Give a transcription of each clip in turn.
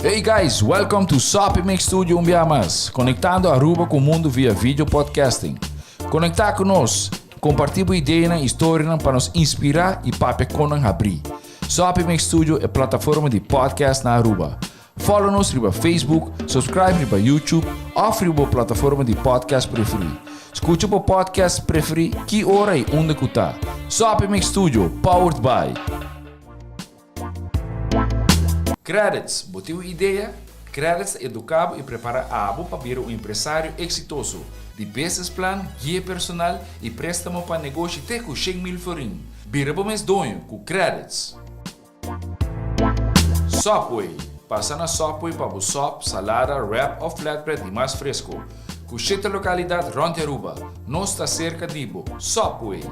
Hey guys, welcome to Soppy Mix Studio un bia mas, conectando Aruba cu mundo via video podcasting. Conecta cu nos, comparti bo ideanan y storianan pa nos inspira y papia con nan habri. Soppy Mix Studio e plataforma di podcast na Aruba. Follow nos riba Facebook, subscribe riba YouTube of riba bo plataforma di podcast preferi. Scucha bo podcast preferi ki ora y unda cu ta. Soppy Mix Studio, powered by. Credits, Bo tin un idea? Credits ta educa bo y prepara abo pa bira un empresario exitoso. Di business plan, guia personal y prestamo pa negoshi te cu 100,000 florin. Bira bo mes doño cu Credits. Subway, Pasa na Subway pa bo sop, salada, wrap of flatbread di mas fresco. Cu shete localidad rond di Aruba. Nos ta cerca di bo. Subway!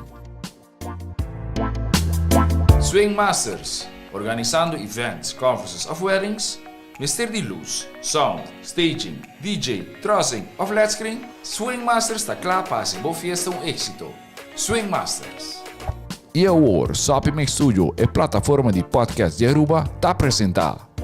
Swing Masters, Organisando events, conferences of weddings? Mester di luz, sound, staging, DJ, trussing of led screen? Swing Masters ta kla pa hasi bo fiesta un exito. Swing Masters! I awor, Soppy Mix Studio, e plataforma di podcast di Aruba, ta presenta.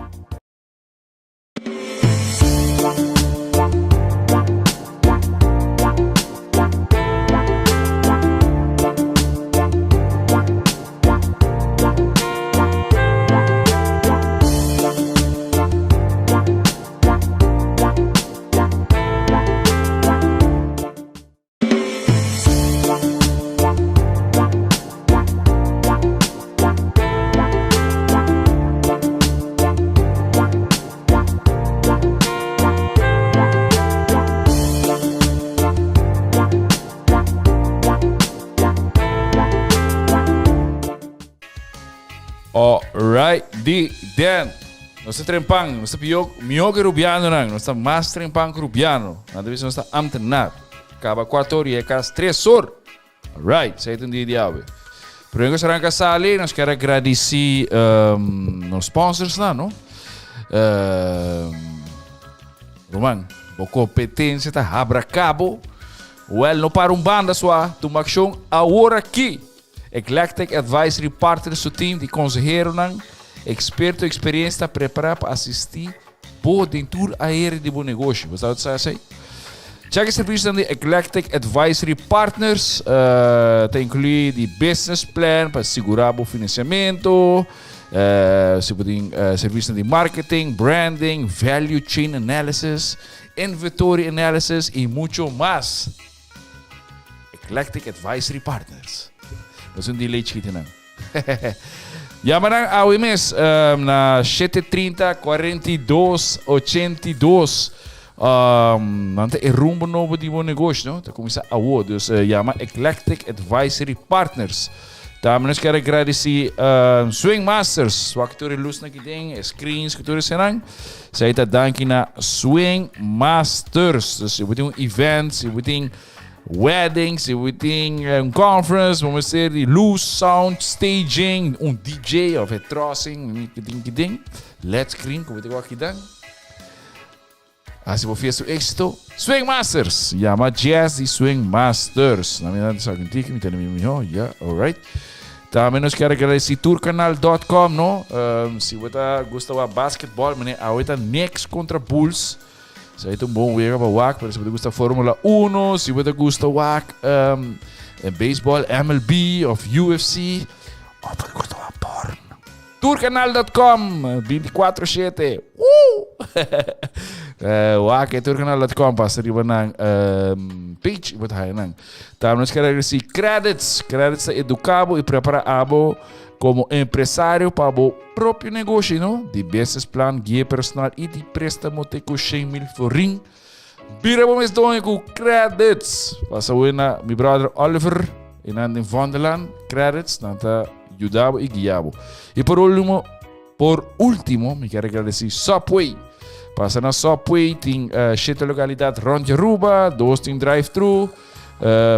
Alright, di den. Nos ta trempan, nos ta pió, mihó que rubianonan. Nos ta mas trempan que rubiano. Nan ta bisa nos ta ambtenaar. Kaba kuater or i e kas tres or. Alright, esei ta un dia di awe. Primero ku nos sali, nos kier a gradisí um, nos sponsorsnan, no? Um, Roman, bo kompetensia ta habra kabo. Wel, no para un banda swa, tuma akshon awor aki. Eclectic Advisory Partners su team di konseheronan, eksperto eksperiencia ta prepará pa asistí Bo den tur aere di bo negoshi. Bo sa sa esei? Check e servicionan di Eclectic Advisory Partners. Uh, ta inclui di business plan pa sigura bo financiamento. Uh, si bo tin uh, servicionan di marketing, branding, value chain analysis, inventory analysis y mucho mas. Eclectic Advisory Partners. No es un delay chiquito nan. Yama nan awe mes um, na 730 42 82. Um, nan ta e rumbo nobo di bo negoshi, no? Ta kuminsá awo. Dus uh, yama Eclectic Advisory Partners. Tambe nos kier agradeci uh, Swing Masters. Wak tur e luz na kiden, e screens, ku tur esenan. Sei ta danki na Swing Masters. Dus si bo tin un event, si bo tin wedding, si bo tin eh, un conference, bo mester di luz, sound, staging, un DJ of e trussing, kiding kiding, LED screen, ku bo tin wak kidan. Hasi bo fiesta un éxito. Swing Masters! Yama Jazz di Swing Masters. Na mi nan sa tiki, mi tene mi miho. Yeah, alright. Tambe nos kier agradeci tourcanal.com, no? Um, si bo ta gusta wa basketball, mene awe ta Knicks contra Bulls. Sa ta un bon wega pa wak, pero si bo ta gusta Formula 1, si bo ta gusta wak um, baseball, MLB of UFC, of bo ta gusta wak porn. Tourcanal.com 24 7. Woo! uh, wak tourcanal.com pasa riba nan um, page wat haya nan. Tambe nos kier agradecí Credits. Credits ta educa bo y prepara abo como empresario pa bo propio negoshi, no? Di business plan, guia personal y di préstamo te cu 100 mil florin. Bira bo mes doño cu Credits. Pasa hoy na mi brother Oliver y nan den Vondeland. Credits, nan ta yuda bo y guia bo. Y por último, por último, mi kier agradecí Subway. Pasa na Subway, tin uh, siete localidad rond di Aruba, dos tin drive-thru, uh,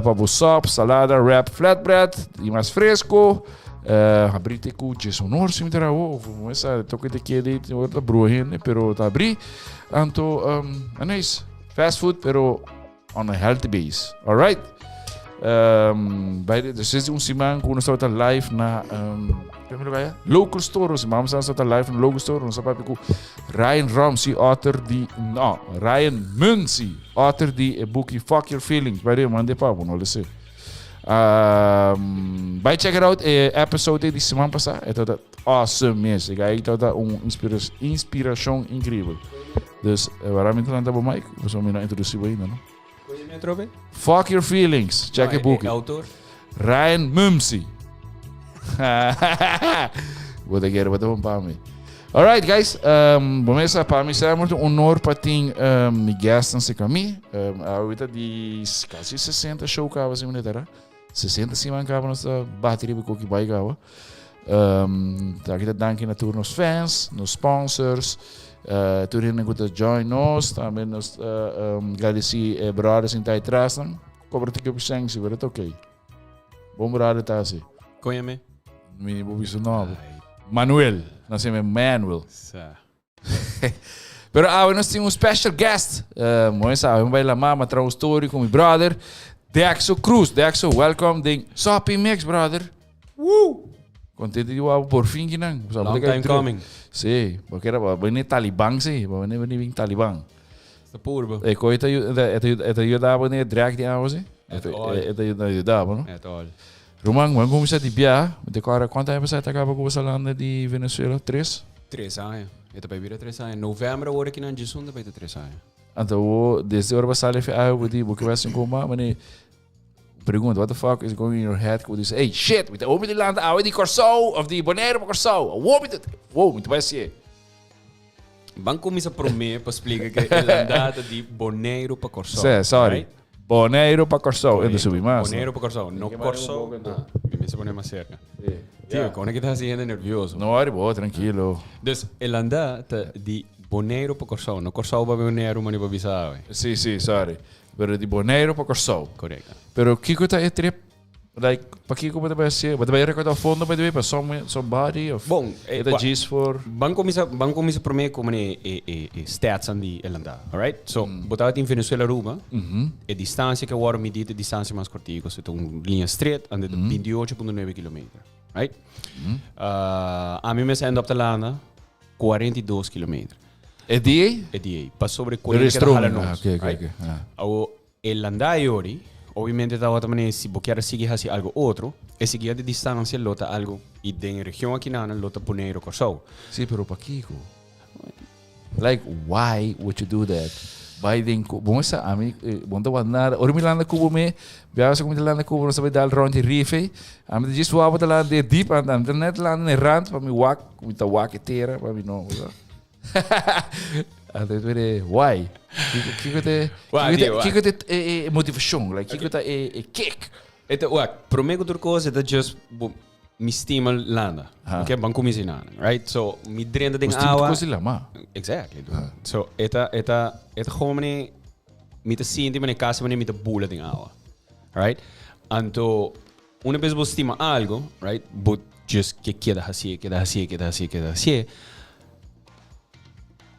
pa bo sop, salada, wrap, flatbread, y mas fresco. Uh, abri te cu honor si mi tera oh, esa toque te kede, ta broer hende, pero ta abri. Anto, um, nice. Fast food, pero on a healthy base. All right. Um, bij de, dus sinds un siman ku nos tabata live na um, Local Store, siman nos tabata live na Local Store, nos papia ku Ryan Ramsey, author di, no, Ryan Muncy, author di e boekie Fuck Your Feelings. By the way, mande pa, no lese. Um, bij check it out, e episode di siman pasá, e tabata awesome mes. E guy tabata un inspira inspiracion increíble. Dus, eh, waarom mi ta bo mic? Pasobra mi no introduci bo ainda, no? Fuck Your Feelings. Check e boek. Autor? Ryan Mumsy. Bo ta kere, bo ta bon pa mi. Alright, guys. Um, bom mesa pa mi sa muito honor pa tin um, mi guest se kami. Um, ahorita di casi 60 show kaba si minutera. 60 siman kaba nos ta bati riba koki bai kaba. Um, ta kita danki na tur nos fans, nos sponsors, uh, tur hende ku ta join nos, tambe nos uh, um, gradeci e brothers in tai tras nan. Cobra tiki op sensi, pero het oké. Bon brother ta asi. Koñame? Mi bo biso nobo. Manuel, nos yama Manuel. Sa. Pero awe nos tin un special guest. Uh, mooi sabe, bij la mama trouw story con mi brother. Dexo Cruz. Dexo, welcome ding Soppy Mix, brother. Woo! Contento di wou por fin kinan. Long time coming. Sí, porque era bene Taliban sí, bene bene bin Taliban. Sta purba. E koi ta eta ayuda bene drag di awa sí. At all. Eta ayuda, no? At all. Ruman, wan kuminsá di bia, mi ta kòrda kuantu aña pasá e ta kaba ku bo salanda di Venezuela? Tres? Tres aña. E ta bai bira tres aña. Novèmber awor aki nan djesun ta bai ta tres aña. Anto bo, desde ora bo sali fi awe bo di bo ke bai hasi un koma, mane pregunta, what the fuck is going in your head ku bo di, hey shit, mi ta hopi di lanta awe di Kòrsou òf di Boneiru pa Kòrsou, awor mi ta, wow, mi ta bai hasié. Ban kuminsá promé pa splika ke e landada di Boneiru pa Kòrsou. Sè, sorry. Right? Boneiru pa Kòrsou. E ta subi mas. Boneiru pa Kòrsou. No Kòrsou. Ah, mi mester pone mas serka. Tio, kon e ki ta hasi hende nervioso? No worry bo, trankilo. Dus, e landá ta di Boneiru pa Kòrsou. No Kòrsou pa Boneiru, mane pa bisa awe. Sí, sí, sorry. Pero di Boneiru pa Kòrsou. Korekto. Pero kiko ta e trip? Like, pakiko bo ta bai hacié? Bo ta bai recorda fondo by the way pa some, somebody? Of Bon, e ta djis for... Ban kuminsá, ban kuminsá promé ku mane e, e, e stats di e landa, alright? So, bo tabatin Venezuela Aruba, e distansia ku a wòrdu midí ta e distansia mas kòrtiku, so ta un liña stret, ande ta 28.9 kilometer, right? Ami mes end up ta landa 42 kilometer. E dia ei? E dia ei, pasobra e kuenta ku ta hala nos, Ah, ok, ok, right? ok. Ah. Awo, E landai ori, obviamente tabata manera si bo kier a sigui haci algo otro, e siguiente distancia lo ta algo y den e region akinana lo ta Boneiru, Corsou. Sí, pero pakico? Like, why would you do that? Bai den cu, bon sa, ami, bon ta wak nada. Ora mi landa cubo me, biaha sa cu mi ta landa cubo, nos ta bai dal rond di rif ei. Ami ta djis wak bo ta landa den diep, ami ta net landa den rand pa mi wak, mi ta wak e tera, pa mi no, Anto tu de why? Kiko kiko te Why, kiko te tío, why? kiko te e, e motivashon, like kiko ta e e kick. E ta wak, promé ku tur kos e ta just bo mi stima landa. Ha. Ok, ban kuminsá nan, right? So mi drenta den Bo stima awa. tur kos di lama. Exactly, dude. So e ta e ta e ta gewoon mane mi ta sinti mane kasi mane mi ta bula den awa. Right? Anto una bes bo stima algo, right? Bo just ke keda hasié, keda hasié, keda hasié, keda hasié.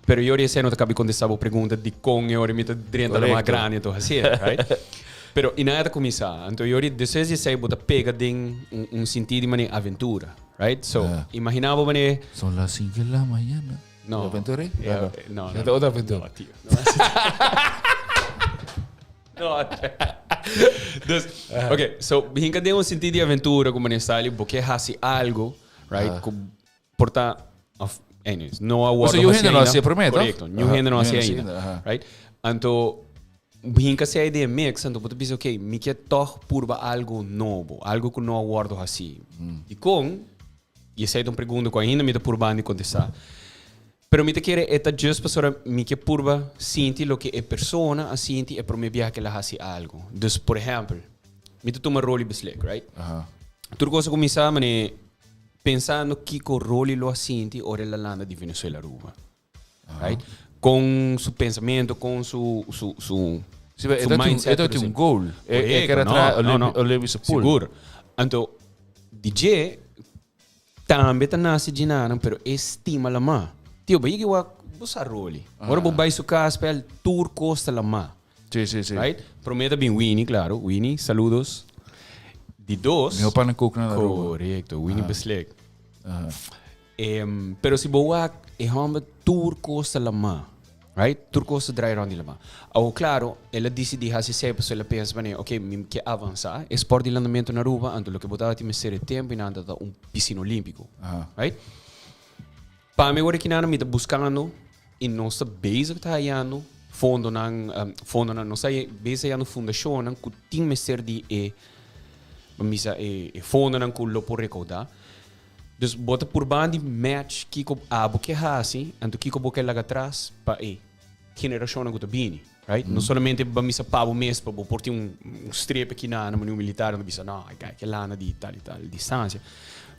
Pero yori esei no ta kabi kontestá bo pregunta dikon e ora mi ta drenta la mas Korekto. grandi to hasié, right? Pero i nan ta kuminsá. Anto yori despues di esei bo ta pega den un, un sintí di manera aventura, right? So, Ja. imaginá bo manera Son las 5 de la mañana. No. Aventura? Ja, No. no, Ja, no. otra aventura. No, tío. No, no. Dus, ok, so hinka den un sintí di aventura ku manera style, bo ke hasi algo, right? Ku Por ta, of, anyways, no a wordo Pasobra yu haci hende no ainda. haci prome, toch? Correcto, niun hende no Niun haci hende ainda. ainda, aha. Right? Anto, hinka si idea mix, anto bo ta bisa, ok, mi ke toch purba algo nobo, algo ku no a wordo haci. Dikon? I esei ta un pregunta ku ainda mi ta purbando di kontestá. Pero mi ta kere e ta just pasobra mi ke purba sinti loke e persona a sinti e prome biaha ku el a hasi algo. Dus, por ehèmpel, mi ta tuma Rolly Beslik, right? Aha. Tur kos a kuminsá manera Pensando kiko Rolly lo a sinti ora el a landa di Venezuela Aruba. Right? Con su pensamiento, con su su su Sí, pero su e ta mindset, e ta por un así. goal. E, e Correcto, kere no, tra no, no. Olympische pool. Sigur. Anto, DJ tambe ta nace djinanan, pero e stima lamá. Tio, bo yega wak, bo sa Rolly. Ora bo bai su cas pa el, tur cos ta lamá. Sí, sí, sí. Right? Prome ta bin Winnie, claro. Winnie, saludos. Di dos. Mihó pannenkoek na Aruba. Korekto, Winnie Beslik. Pero si bo wak e hòmber tur kos ta lamá, right? Tur kos ta draai rònt di lamá. Awor klaro, el a disidí hasi esei pasobra el a pensa manera, ok, mi ke avansá e spòrt di landamentu na Aruba, anto loke bo tabata tin mester e tempu i nan tabata un pisina olímpiko, right? Pa mi awor aki nan mi ta buskando i nos ta bezig ta hayando fondonan, fondonan, nos ta bezig hayando fundashonnan ku tin mester di e, bo bisa e fondonan ku lo por rekoudá. Dus bo ta purba di match kiko abo ke hasi, anto kiko bo ke laga atras pa e generashonnan ku ta bini, right? No solamente bo bisa pa bo mes, pa bo por tin un streep aki na na manier militar, bo bisa no, ai ke lana di tal i tal distansia.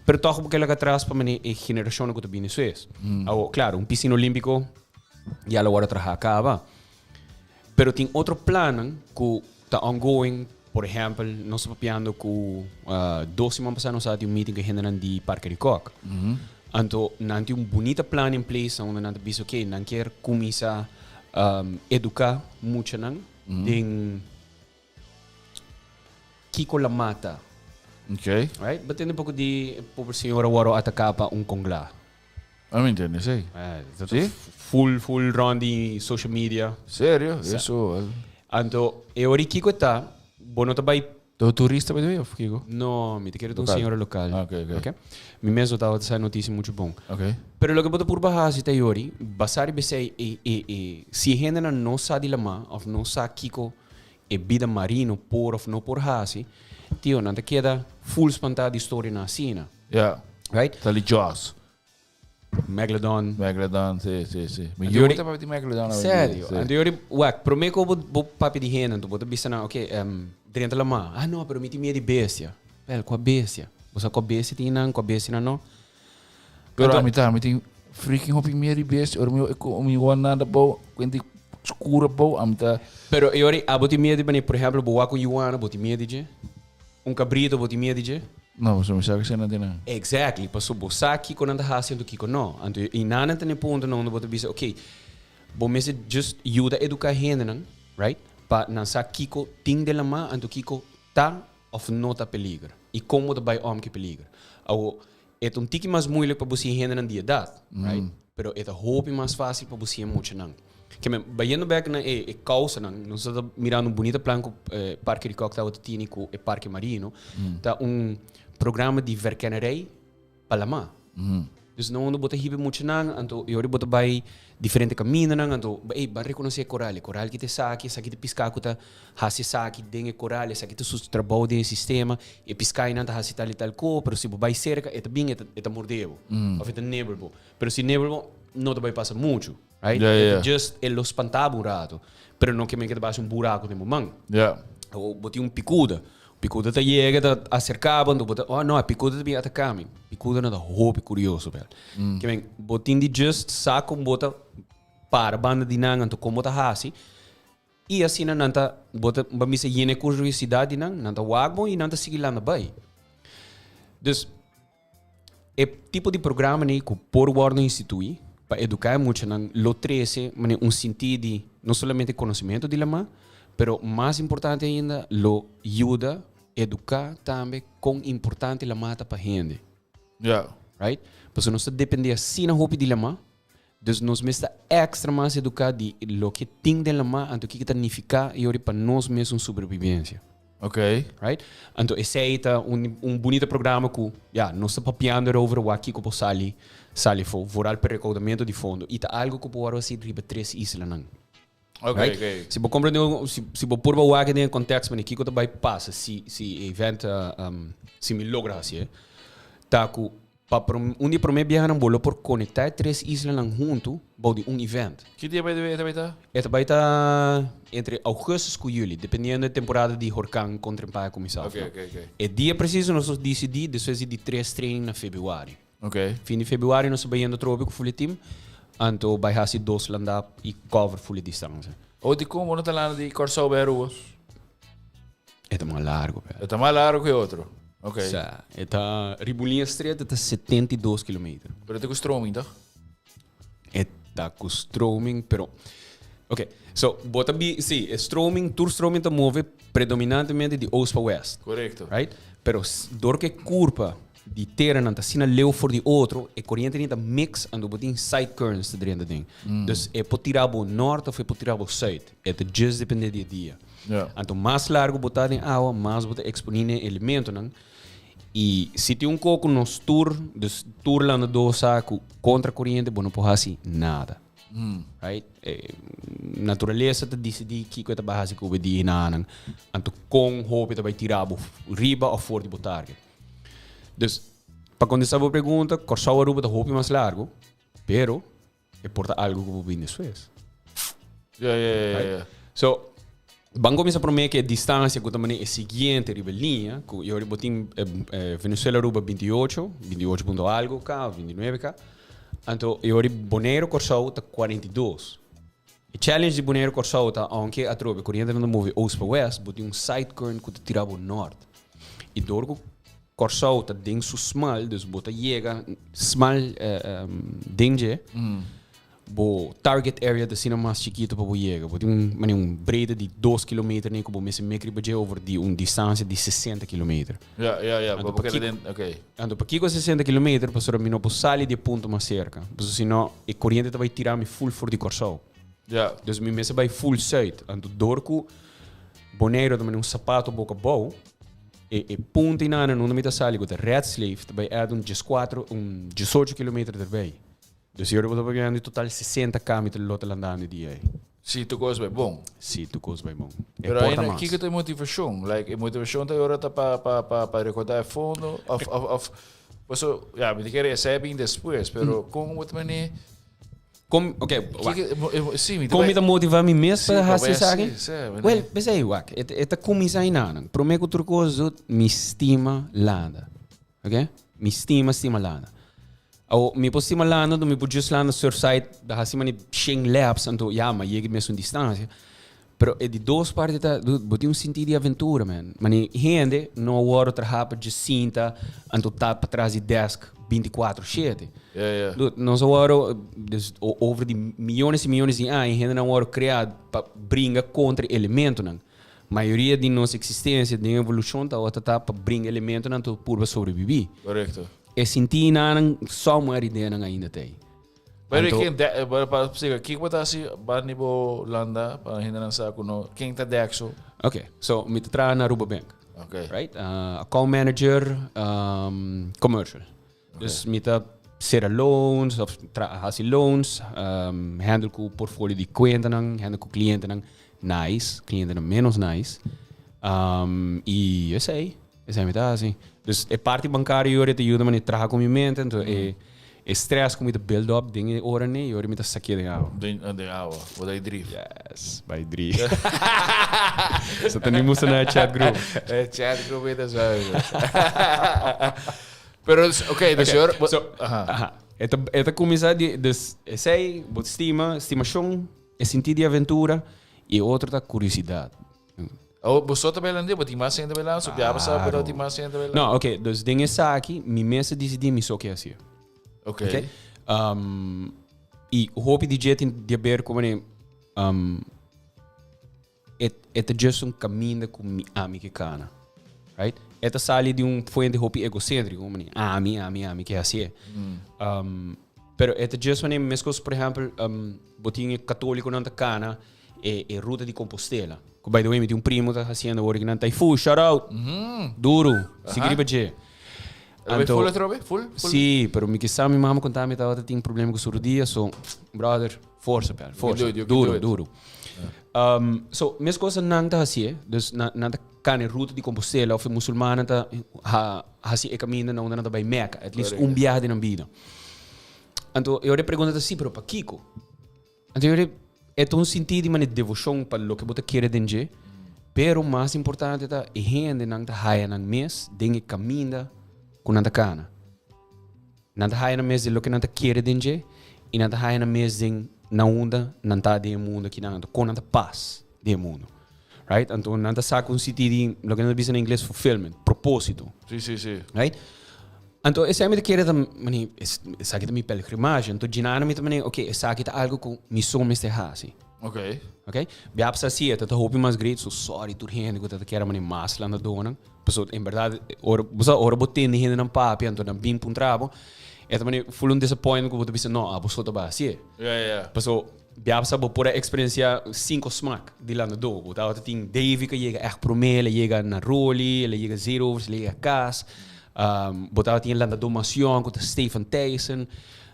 Pero tòg bo ke laga atras pa manera e generashonnan ku ta bini despues. Awor, klaro, un pisina olímpiko ya lo wòrdu traha kaba. Pero tin otro plannan ku ta ongoing, por ehèmpel, nos ta papiando ku dos siman pasá nos a tin un meeting ku e hendenan di Parke di Kòk. Anto nan tin un bunita plan in place unda nan ta bisa oke nan kier kuminsá eduká muchanan den kiko la mata. Oké. Right? Bo tende un poko di e pober señora wòrdu ataká pa un konglá. A mi ntende esei. Sí? Full, full rond di social media. Serio? Eso. Anto, e ora kiko ta, bo no ta bai... Ta un turista bai dui of kiko? No, mi ta kere ta un señora local. Ah, ok, ok. Ok. Mi mes no tabata sa e noticia mucho bon. Ok. Pero loke bo ta purba hasi ta yori, basa riba esei, e, e, e, si e hendenan no sa di lamá of no sa kiko e bida marino por of no por hasi, tio, nan ta keda full spantá di storianan asina. Ja. Right? Ta di Jaws. Megalodon. Megalodon, si, si, si. Mi yu ta papia di Megalodon awendia. Serio? Anto yori, wak, prome ku bo bo papia di hende, anto bo ta bisa nan, ok, drenta lamá. Ah, no, pero mi tin miedu di bestia. Bel, kua bestia? Bo sa kua bestia tin nan, kua bestianan no? Pero ami ta, mi tin freaking hopi miedu di bestia. Ora mi mi wak nada abou, kuenti skur abou, ami ta. Pero yori, abo tin miedu di manera, por ehempel, bo wak un yuana, bo tin miedu di dje? Un cabrito bo tin miedu dje? No, pasobra mi sa cu esei nan tin nan. Exactly, pasobra bo sa kico nan ta haci anto kico no. Anto y nan nan ta na e punto na unda bo ta bisa, ok, bo mester just yuda educa hendenan, right, pa nan sa kico tin den lama anto kico ta of no ta peliger y con bo ta bay om cu e peliger. Awo, e ta un tiki mas moeilijk pa bo siña hendenan di edad, right? Pero e ta hopi mas fácil pa bo siña muchanan. Ke men, bayendo bek na e e causanan, nos ta mirando un bunita plan cu Parke di Kok tabata tini cu e Parke Marino. Ta un programa di verkennerij pa lamá. Dus na unda bo ta hiba e muchanan, anto e ora bo ta bai diferente camindanan, anto ey, ban reconoce e coral, e coral ki ta esaki, esaki ta pisca cu ta haci esaki den e coral, esaki ta su trabou den e sistema, e piscainan ta haci tal y tal co, pero si bo bai cerca e ta bin e ta e ta morde bo, of e ta nebel bo. Pero si nebel bo, no ta bai pasa mucho, right? Ja, ja, E ta just, e lo spanta bo un rato, pero no ke men ke ta bai haci un buraco den bo man. Ja. O bo tin un picuda, picuda ta yega, ta acerca bo, anto bo ta, oh no, e picuda ta bin ataca mi. Picuda no ta hopi curioso, bel. Ke men, bo tin di just sa con bo ta para banda di nan, anto con bo ta haci. I asina nan ta, bo ta, bo a mester yena e curiosidad di nan, nan ta wak bo i nan ta sigui landa bai. Dus, e tipo di programa nei ku por wòrdu instituí pa eduká e muchanan lo trese manera un sintí di no solamente konosementu di lamá, pero mas importante ainda lo yuda eduká tambe kon importante lamá ta pa hende. Ja. Right? Pasobra nos ta dependé asina hopi di lamá, dus nos mes ta èkstra mas eduká di loke tin den lamá anto kiko ta nifiká yori pa nos mes un sobrebibensia. Ok. Right? Anto esei ta un un bunita programa ku ya nos ta papiando erover wak kiko por sali sali afó, vooral pa rekoudamentu di fondo i ta algu ku por wòrdu hasi riba tres islanan. Ok, Right? ok. Si bo komprende si si bo purba wak den e kontekst mane kiko ta bai pasa si si e event si mi logra hasié ta ku Pa un di e promé biahanan bo lo por konektá e tres islanan huntu bou di un event. Ki dia bai e ta bai ta? E ta bai ta entre augustus ku juli, dependiendo e temporada di horkan kon trempa a kuminsá òf no. Ok, ok, ok. E dia presiso nos lo disidí despues di di tres training na febrüari. Ok. Fin di febrüari nos ta bai yendo atrobe ku ful e team, anto bai hasi dos landá i cover ful e distansia. O dikon bo no ta landa di Kòrsou bai Aruba? E ta mas largo, pe. E ta mas largo ku e otro. Ok. Sa, e ta Ribulinha Street e ta 72 kilometer. Pero e ta ku stroming, toch? E ta ku stroming, pero Ok, so bo ta bi, si, e stroming, tur stroming ta move predominantemente di oost pa west. Korekto. Right? Pero dor ku e kurpa di teranan ta asina leu for di otro, e korientenan ta mix anto bo tin side currents ta drenta den. Dus e por tira bo nort of e por tira bo sùit. E ta just depende di e dia. Anto mas largu bo ta den awa, mas bo ta eksponí na e elementonan. I si tin un kos ku nos tur, dus tur landadó sa ku kontra koriente bo no por hasi nada. Right? E naturalesa ta disidí kiko e ta bai hasi ku bo e dia hinanan. Anto kon hopi ta bai tira bo riba òf for di bo target. Dus, pa kontestá bo pregunta, Kòrsou Aruba ta hopi mas largu, pero e por ta algu ku bo bin despues. Ja, ja, ja, Right? ja. So, ban kuminsá promé ku e distansia ku ta manera e siguiente riba e liña, ku i ora bo tin Venezuela Aruba 28, 28 punto algu ka, 29 ka. Anto e ora Boneiru Kòrsou ta 42. E challenge di Boneiru Kòrsou ta aunke atrobe korientenan ta move oost pa west, bo tin un side current ku ta tira bo nort. I dor ku Kòrsou ta den su smal, dus bo ta yega smal den dje, bo target area ta asina mas chikitu pa bo yega. Bo tin un manera un breedte di dos kilometer ne ku bo mester mek riba dje over di un distansia di sesenta kilometer. Ja, ja, ja. Anto Bo keda pakiko, den, oké. anto pakiko sesenta kilometer? Pasobra mi no por sali di e punto mas serka. Pasobra si no e koriente ta bai tira mi full for di Kòrsou. Ja. Dus mi mester bai full sùit. Anto dor ku Boneiru ta manda un sapato boka abou, e e punto einan unda mi ta sali ku ta Red Slave ta bai add un dieskuatro, un diesocho kilometer derbei. Dus ora bo ta papiando di total 60 km lo ta landando di ei. Si tur kos bai bon. Si tur kos bai bon. E Pero porta ainda mas. kiko ta e motivashon? Like e motivashon ta ora ta pa pa pa pa rekorda e fondo of of of paso ya mi ta kere esei a bin despues pero kon bo ta mane Kon ok wak. Kiko e si mi ta Kon bai mi ta motiva mi mes Si pa pa hasi bai esaki? hasi si mane. Wel p'esei wak e e ta kuminsá enanan. Promé ku tur kos mi stima landa. Ok mi stima stima landa. Awo mi por stima landa anto mi por just landa surfside da hasi mane shen laps anto ya ma yega mesun distancia. Pero e di dos parti ta dude bo tin un sinti di aventura man. Mane hende no a wòrdu traha pa just sinta anto ta patras di desk 24 shete. Ja ja. Dude nos a wòrdu dus over di miyones y miyones di aña hendenan a wòrdu krea pa bringa kontra e elementonan. Mayoria di nos eksistensia den evolushon tabata ta pa bringa elementonan to purba sobrebibí. Korekto. E sintinan somewhere ideanan ainda ta ei. Pero Anto, ken de, pa, pa splica, kiko bo ta hasi banda bo landa pa hendenan sa ku no, ken ta Dexo? Ok, so mi ta traha na Aruba Bank. Ok. Right? Account manager, commercial. Dus mi ta sera loans of tra hasi loans, handle ku portfolio di kuentanan, handle ku klientenan nice, klientenan menos nice. I esei, esei mi ta hasi. Dus e parti bankario yori ta yuda mi traha ku mi mente, enton e e stress ku mi ta build up den e ora nei yori mi ta sakia den awa. Den den awa, bo ta e drief. Yes, bai drief. Sa ta ni musta na e chat group. E chat group ei ta zuiver. Pero, ok, dus Okay, yor, so, aha. aha. E ta, e ta kuminsá di, dus esei, bo stima, stimashon, e sintí di aventura, i e otro ta kuriosidat. Oh, bo so ta bailando, bo tin mas hende bailando, so biaba sa bo Claro. tin mas hende bailando. No, ok, dus den esaki, mi mes a disidí mi so ke hasié. Ok. Ok? I hopi di dje tin di haber ku manera, E e ta just un kaminda ku mi ami ke kana. Right? E ta sali di un fuente hopi egocéntrico, mani ami, ami, ami ke hasié. Pero e ta just mani meskos por ehèmpel bo tin e katólikonan ta kana e e ruta di Compostela. Ku by the way mi tin un primo ta hasiendo awor aki nan Taifu, shout out! Duru, sigui riba dje. Anto, full atrobe? Full? Full? Sí, pero mi kisa mi mama konta mi tabata tin problema ku su rodia, so brother, forsa pèl, forsa. You can do it, you can Duro, do it. duro. So, mes cosa nan ta hasié, dus nan, nan ta kana e ruta di Compostela of e musulmannan ta ha, hasi e kaminda na unda nan ta bai Mecca, at least un biaha den nan bida. Anto, e ora e pregunta ta si, pero pakiko? Anto e ora e ta un sinti di manera devoshon pa loke bo ta kere den dje, pero mas importante ta e hendenan ta haya nan mes den e kaminda ku nan ta kana. Nan ta haya nan mes den loke nan ta kere den dje i nan ta haya nan mes den na unda nan ta den e mundu akinan, anto kon nan ta pas den e mundu. Right? Anto nan ta saka un siti di loke nan ta bisa na ingles fulfillment, proposito. Sí, sí, sí. Right? Anto esei mi ta kere ta mani, esaki ta mi pelgrimahe. Anto djinana mi ta mani, ok, esaki ta algo ku mi so mester hasi. Ok. Ok? Biap sa si, e ta hopi mas great, so sorry tur hende ku ta kere mane mas landadónan. Pasobra en berdad, ora, bo sa, ora bo tende hendenan papia, anto nan bin puntra bo, e ta mane full un disappointment ku bo ta bisa, no, abo so ta bai hasié. Ja, ja, ja. Paso, biap sa bo por a eksperensiá sinku smak di landadó. Bo tabata tin Davy ku a yega ègt promé, el a yega na Rolly, el a yega Zeerovers, el a yega kas. Bo tabatin e landadó mas yòn ku ta Stefan Thijssen.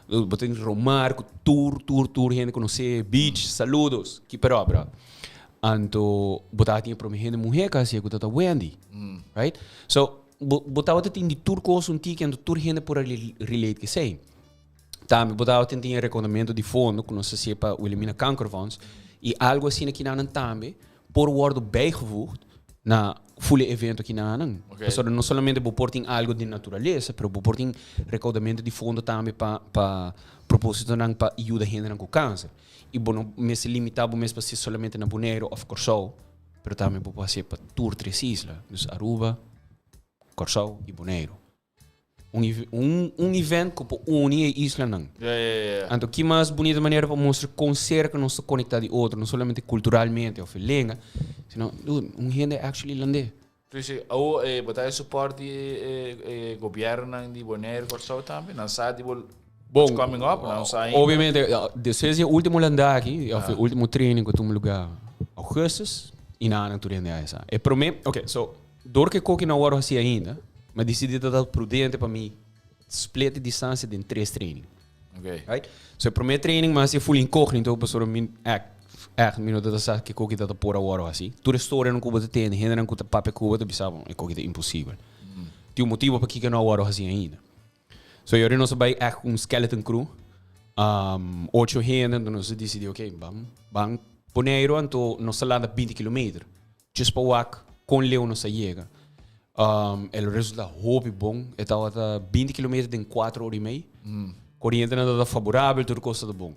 Bo tin Romar ku tur tur tur hende konosé. Beach, saludos. Keep it up, bro. Anto bo tabatin e promé hende muhé ku a hasié ku ta ta Wendy. Right? So, bo bo tabata tin di tur kos un tiki anto tur hende por a relate ku esei. Tambe bo tabatin tin e rekonamentu di fondo ku nos a hasié pa Wilhelmina Kankerfonds i algu asina kinanan tambe por wòrdu bijgevoegd na ful e evento kinanan. Ok. Pasobra no solamente bo por tin algu di naturalesa, pero bo por tin rekoudamentu di fondo tambe pa pa propósitonan pa yuda hendenan ku kanser. I bo no mester limitá bo mes pa hasié solamente na Boneiru òf Kòrsou, pero tambe bo por hasié pa tur tres isla, dus Aruba, Kòrsou i Boneiru. Un un un event ku por uni e islanan. Ja, ja, ja, ja. Anto ki mas bunita manera pa mustra kon serka nos ta konektá di otro, no solamente kulturalmente òf e lenga, sino dude, un hende actually land'é. Pues awo e bo ta e support di e e gobiernonan di Bonaire, Kòrsou tambe? Nan sa di bo what's Bon, coming up? Nan sa ainda? obviamente despues di e ultimo landa aki, òf e ultimo training ku a tuma lugá augustus, i nan nan tur hende a sa. E promé, okay, so Dor ku e koki no a wòrdu hasi ainda, mi a disidí ta ta prudente pa mi split e distansia den tres training. Okay. Right? So e promé training mi a hasi full incognito pasobra mi ègt, ègt mi no ta ta sa ke koki ta ta por a wòrdu hasi. Tur e storianan ku bo ta tende, hendenan ku ta papia ku bo ta bisa bo e koki ta imposibel. Tin un motibu pakiko e no a wòrdu hasi ainda. So yori nos a bai echt un skeleton crew. Ocho hende, anto nos a disidí, ok, ban, ban Boneiru, anto nos ta landa binti kilometer. Just pa wak kon leu nos a yega. El resulta hopi bon. E tabata binti kilometer den kuater ora i mei. Korientenan tabata faborabel, tur kos tabata bon.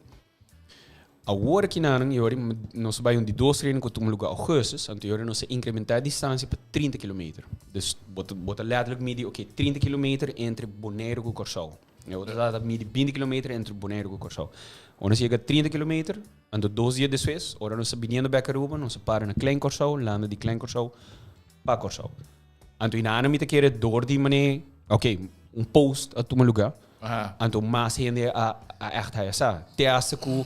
Awor kinanan yori nos a bai un di dos training ku tuma luga augustus, anto yori nos a inkrementá e distansia pa trinta kilometer. Dus bo ta bo ta letterlijk midi oke trinta kilometer entre Boneiru ku Kòrsou. E otro ta midi binti kilometer entre Boneiru ku Kòrsou. Ora nos yega trinta kilometer, anto dos dia despues, ora nos ta biniendo bèk Aruba, nos a para na Klein Kòrsou, landa di Klein Kòrsou pa Kòrsou. Anto inana mi ta kere door di mane, oke, un post a tuma luga. Anto mas hende a a echt haya sa. Te hasta ku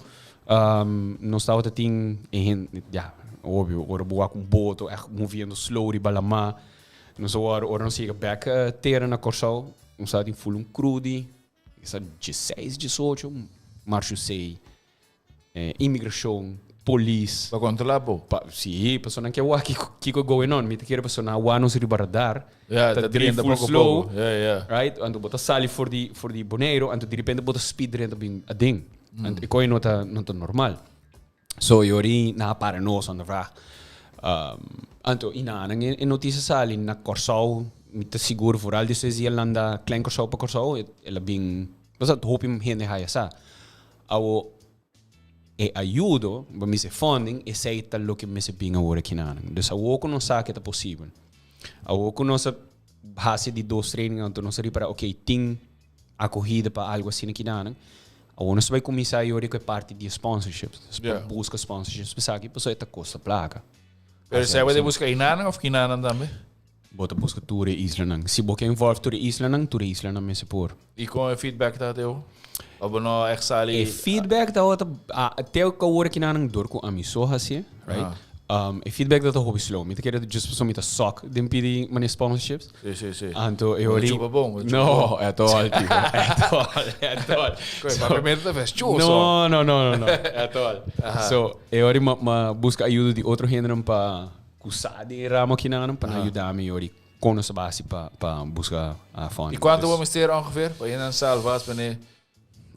nos tabata tin e hende, ya, obvio, ora bo wak un boto echt moviendo slow riba lamá. Nos a wòrdu, ora nos yega bèk tera na Kòrsou, nos tabatin ful un crew di, kisa dieseis, diesocho, marshusei. Inmigrashon, polis. Pa kontrolá bo? Pa, sí, pasobra nan ke wak kiko, kiko going on. Mi ta kere pasobra nan a wak nos riba radar. Ja, Ta ta drift drenta full poko slow. poko. Ja, ja. Right? Anto bo ta sali for di, for di Boneiru, anto direpente bo ta speed drenta bin aden. Anto e koe no ta, no ta normal. So yori nan a para nos an de vraag. Anto i nan e, e notisia sali na Kòrsou, mi ta sigur vooral despues di a landa Klein Kòrsou pa Kòrsou, el a bin, pasobra hopi hende haya sa. Awo e ayudo, bo mester funding, esei ta loke mester bin awor aki nan. Dus awo ku nos sa ke ta posibel. Awo ku nos a hasi di dos training anto nos a ripara ok tin akohida pa algu asina aki nan. Awo nos ta bai kuminsá yori ku e parti di sponsorships. Dus pa buska sponsorships pa esaki pasobra e ta kosta plaka. Pero esei bo ta buska einanan òf kinanan tambe? Bo ta buska tur e islanan. Si bo ke involve tur e islanan, tur e islanan mester por. I kon e feedback ta Teo? Of bo no echt sali? E feedback tabata, te ku awor kinanan dor ku ami so hasié, right? E feedback tabata hopi slow. Mi ta kere just pasobra mi ta sok den pidi manera sponsorships. Si, si, si. Anto e ori. Bo ta chupa bon, bo ta chupa No, bon. at all, tio. At all, at all. Koe, papiamento ta ves chuso. No, no, no, no, no. At all. So, e ori m'a m'a buska ayudo di otro hendenan pa Ku sa den e ramo akinan pa nan yuda mi yori kon nos ta basi pa pa buska funding. I kuantu bo mester ongeveer pa hende nan salva spende?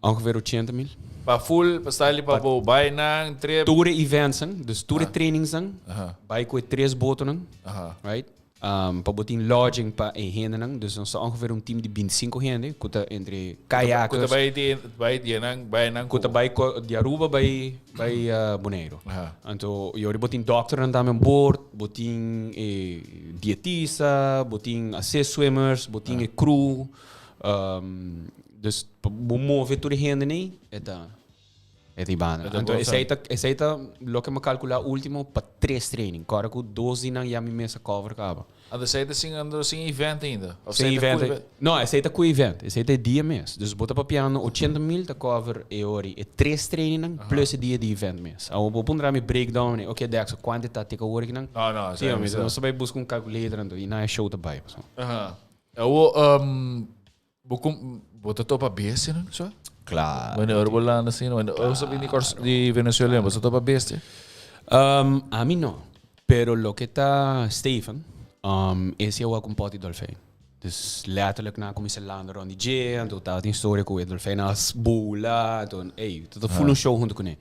Ongeveer ochenta mil. Pa full, pa style pa bo bai nan trip? Tur e eventsnan, dus tur e trainingsnan, bai ku e tres botonan, right? Pa bo tin lodging pa e hendenan, dus nos ta ongeveer un team di bintisinko hende ku ta entre kayakers. Ku ta bai di bai di nan bai nan ku ta bai di Aruba bai bai Boneiru. Anto yori bo tin dokternan tambe on board, bo tin e dietista, bo tin assist swimmers, bo tin e crew. Dus pa bo move tur e hendenan e ta. E ta banda. E ta Anto bon esei ta esei ta loke mi a kalkulá último pa tres training. Kòrda ku dos di nan ya mi mes a cover kaba. Anto esei ta sin anto sin event ainda? Of Sin esei ta ku event. event? No, esei ta ku event. Esei ta e dia mes. Dus bo ta papiando ochenta mil ta cover e ora e tres trainingnan plus e dia di event mes. Awor bo puntra mi breakdown e oke Dexter kuantu e ta tek awor akinan? No, no, Sí, esei mi mi sa. nos ta bai buska un calculator anto i na e show ta bai pasobra. Aha. Awor Bo com bo ta topa bestia nan so? Claro. Wanneer ora bo landa asina, wanneer ora bo bini Kors di Venezuela, bo ta topa bestia? Um, ami no. Pero loke ta Steven, um, ese a wak un poti dolfijn. Dus letterlijk na kuminsa landa rond di dje, anto tabatin historia ku e dolfijn a bula, anto ey, ta full un show hunto kuné.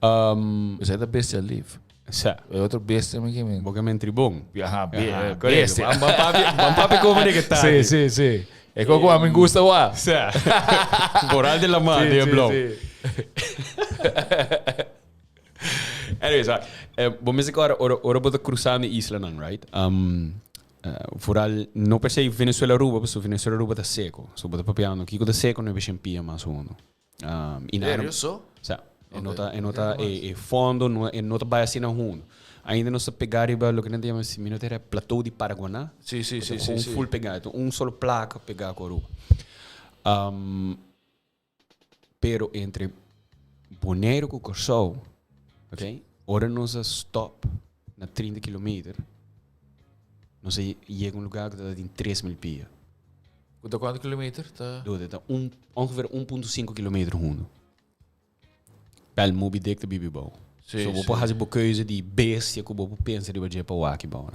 Um, Esei ta bestia lief. Sa. E otro bestia mi ke men. Bo ke men tribon. Aha, Aha, bestia. Ban ban papi, ban papi como de que ta. Sí, sí, sí. E koko a mi gusta wa. Sa. Boral de la man, de blauw. Sí. Anyways, ah, eh, bo mester ora, ora, ora bo ta cruzando islanan, right? Um, eh, vooral, no per se Venezuela Aruba, pasobra Venezuela Aruba ta seco. So bo ta papiando, kiko ta seco no e beshen pia mas hondo. Um, y Serio so? Sa. E no Ok. ta, e no ta, e, e fondo no, e no ta bai asina hondo. Ainda nos ta pega riba loke nan ta yama, si mi no ta era, plateau di Paraguaná. Sí, sí, sí, Ta sí, gewoon sí. full pega, ta un solo placa pega cu Aruba. Um, pero entre Bonaire cu Curaçao, ok, ora nos a stop na 30 kilometer, nos a yega un lugar cu ta tin 3000 pia. Ku ta kuantu kilometer? Ta. Dude, ta un, ongeveer 1.5 kilometer hundu. Pel Moby Dick ta bibi bou. Sí, so bo sí. por hasi bo keuze di bestia ku bo por pensa riba dje pa wak bou.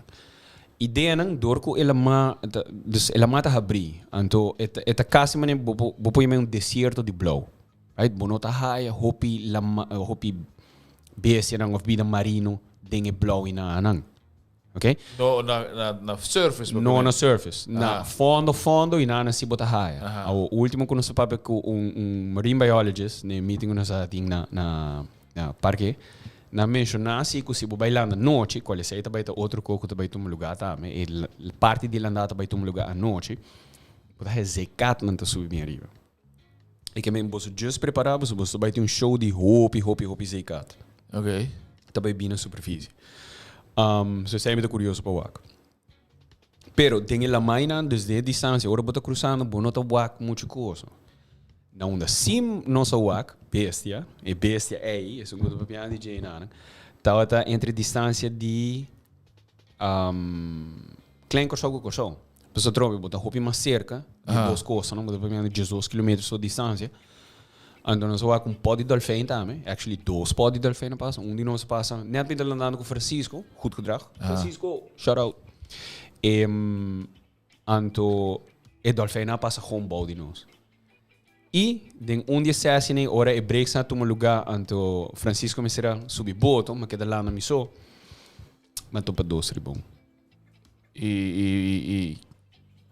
Ideanan door ku e lama ta, dus e lama ta habrí. Anto e ta, e ta kasi manera bo por, bo por yama un desierto di blou. Right? Bo no ta haya hopi lama, hopi bestianan of bida marino den e blou inanan. Ok? No, na, na, na surface. No na surface. Na Aha. fondo, fondo y na si bo ta haya. Aha. Awo ultimo ku nos a papia ku un, un marine biologist ne meeting ku nos a tin na, na, na parke, na menshoná si ku si bo bai landa nochi, kual esei ta bai ta otro ko ku ta bai tuma lugá tambe, e parti di landá ta bai tuma lugá anochi, bo ta haya zeekatnan ta subi bien ariba. E ke men boso just prepará boso, boso ta bai tin un show di hopi, hopi, hopi zeekat. Ok. Ta bai bini na superfisie. Um, so esei mi ta kurioso pa wak. Pero den e lamainan, dus den e distansia, ora bo ta krusando, bo no ta wak muchu koso. Na unda si nos a wak, bestia, e bestia ei, esun ku ta papiando di dje einan, tabata entre distansia di um, Klein Kòrsou ku Kòrsou. Pasobra atrobe bo ta hopi mas serka di dos kostanan, bo ta papia di diesdos kilometer so distansia. Anto nos a wak un pot di dolfijn tambe, actually dos pot di dolfijn a pasa, un di nos a pasa net mi ta landando ku Francisco, goed gedrag, Francisco, shout out. Anto e dolfijnnan a pasa gewoon bou di nos. I den un di e sesienan ora e breaksnan a tuma lugá, anto Francisco mester a subi boto, mi a keda landa mi so, mi a topa dos ribon. I, i, i, i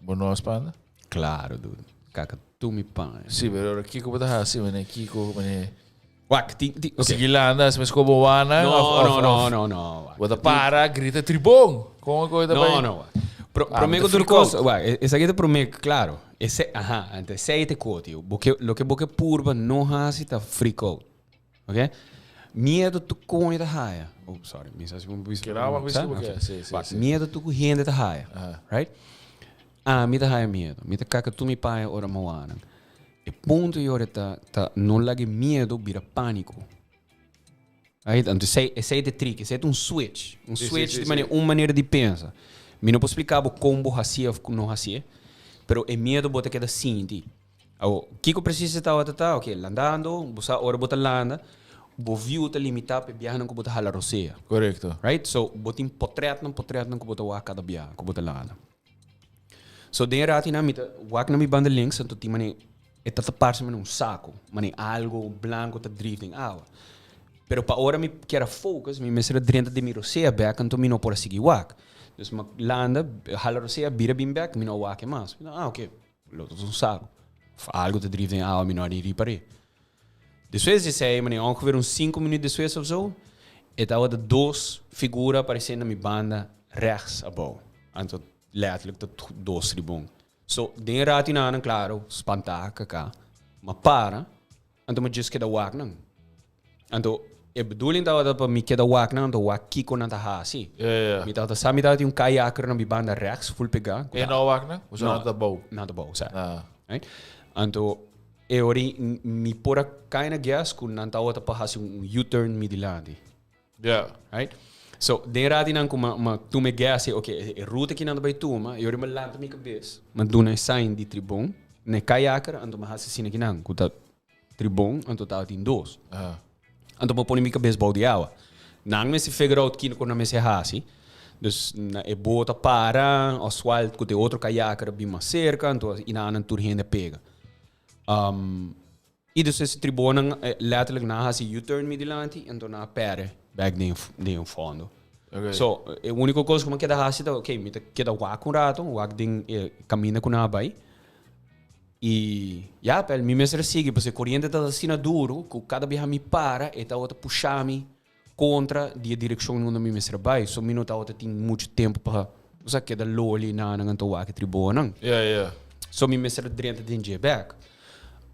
bo no a spanta? Claro, dude. Kaka tu mi pan. Sí, pero ora kiko bo ta hasi, mene kiko, mene... Wak, ti, ti, okay. Sigui landa, si mes kobo wana, No, of, of, no, no, of, no, no. Wak. Bo ta para, grita tribon. Kon ko ta No, bai? no, wak. Pro, Ah, prome bo ku ta tur freak out. kos, wak, esaki ta prome, claro. Ese, aha, ante esei te koti. Bo ke, loke bo ke purba no hasi ta freak out. Ok? Miedo tu koño ta haya. Oh, sorry, mi sa si bo bisa. Kira wak bisa Sa? bo Ok. ke, sí, sí, Wak, sí. Miedo tu ku hende ta haya. Aha. Right? Ami ta haya miedo. Mi ta kaka tu mi paña ora mi wanan. E punto yora ta, ta no laga e miedo bira panico. Right? Anto esei, esei ta e trick, esei ta un switch. Un Sí, sí, switch sí, di sí. manera, un manera di pensa. Mi no por splica bo kon bo hacié of no hacié, pero e miedo bo ta keda sinti. Awo, kiko precies e tabata ta? Ok, landando, bo sa ora bo ta landa, bo view ta limitá pa e biahanan ku bo ta hala rosea. Korekto. Right? So, bo tin potretnan, potretnan ku bo ta wak kada biaha ku bo ta landa. So, den e ratinan mi ta wak na mi banda links, anto tin manera e ta ta parse manera un saku, manera algo blanko ta drif den awa. Pero pa ora mi kier a focus, mi mester a drenta den mi rosea bek, anto mi no por a sigui wak. Dus mi a landa, hala rosea, bira bin bek, mi no a wak e mas. Mi ta, ah, ok. Lo ta un saco. Of algo ta drief den awa, mi no a ni ripar'é. Despues di esei, mane ongeveer un sinku minuut despues of zo, e tabata dos figura aparesé na mi banda rechts abou. Anto letterlijk ta dos tribon. So, den e ratonan, klaro, spantá, kaka. Ma para, anto mi djis keda wak nan. Anto e bedoeling tabata pa mi keda wak nan, anto wak kiko nan ta hasi. Ja, ja, ja. Mi tabata sa mi tabatin un kayaker na mi banda rechts, full pegá. ku E ta- no wak nan? Boso No. nan ta bou. Nan ta bou, sa. Ah. Right? Anto e ora mi por a kai na guess ku nan tabata pa hasi un U-turn mi dilanti. Ja. Right? So, den ratinan ku ma, ma tuma e guess, ok, e ruta ki nan ta bai tuma, e ora mi lanta mi kabes, mi duna e sign di tribon na e kayaker, anto mi hasi asina kinan, ku ta tribon, anto tabatin dos. Aha. Anto mi pone mi kabes bou di awa. Nan mester figure out kiko nan mester hasi. Dus na e boot a para, Oswald ku te otro kayaker a bin mas serka, anto i nan nan tur hende a pega. Um, I dus e tribonan letterlijk nan a hasi U-turn mi dilanti, anto nan a perde bek den den e fondo. Okay. So, e único kos ku mi a keda hasi ta, okay, mi ta keda wak un rato, wak den e kaminda ku nan a bai. I ya, pel mi mester a sigui, pasobra e koriente ta asina duru ku kada biaha mi para e tabata pusha mi kontra di e direkshon unda mi mester a bai. So mi no tabata tin muchu tempu pa, bo sa, keda loli nan anto wak e tribonan. Ja, ja. So mi mester a drenta den dje bek.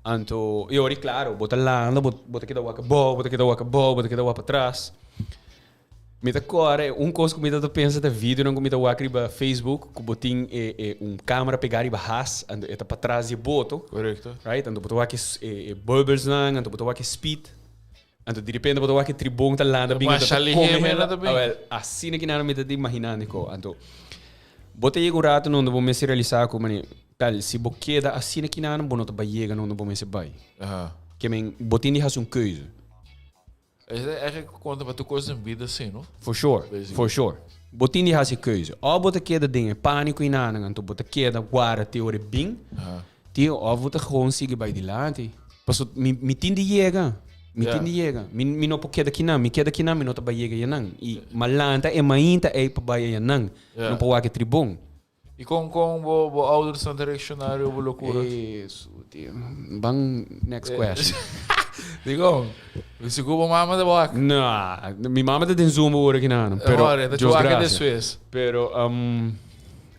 Anto, i ora, klaro, bo ta landa, bo, bo ta keda wak abou, bo ta keda wak abou, bo ta keda wak patras. Mi ta kòrda, un kos ku mi ta pensa ta videonan ku mi ta wak riba Facebook, ku bo tin e, e un kamera pegá riba has, anto e ta patras di e boto. Korekto. Right? Anto bo ta wak e, e bubblesnan, anto bo ta wak e speed. Anto di repente bo ta wak e tribon ta landa bin, anto ta kome hende. Awel, asina ki nan mi ta imaginá niko. Anto, bo ta yega un rato na unda bo mester realisá ku, mane, tal, si bo keda asina ki nan, bo no ta bai yega na unda bo mester bai. Ke men, bo tin di hasi un keuze. Esei ta eigenlijk konta pa tur kos den bida si, no? For sure, for sure. Bo tin di hasi keuze. Òf bo ta keda den e pániko einan, anto bo ta keda guarda te ora e bin. Tio, of bo ta gewoon sigui bai dilanti. Paso mi, mi tin di yega. Mi tin di yega. Mi, mi no por keda kinan. Mi keda kinan, mi no ta bai yega ayanan. I m'a lanta e mainta ei pa bai ayanan. No por wak e tribon. I kon, kon bo, bo oudersnan ta reakshoná riba bo lokura? Esu, tio. Ban next question. Dikon? Sigur bo mama ta wak? No, mi mama ta den Zoom awor akinan. Pero, Ora, ta Dios wak gracia. despues. Pero, um,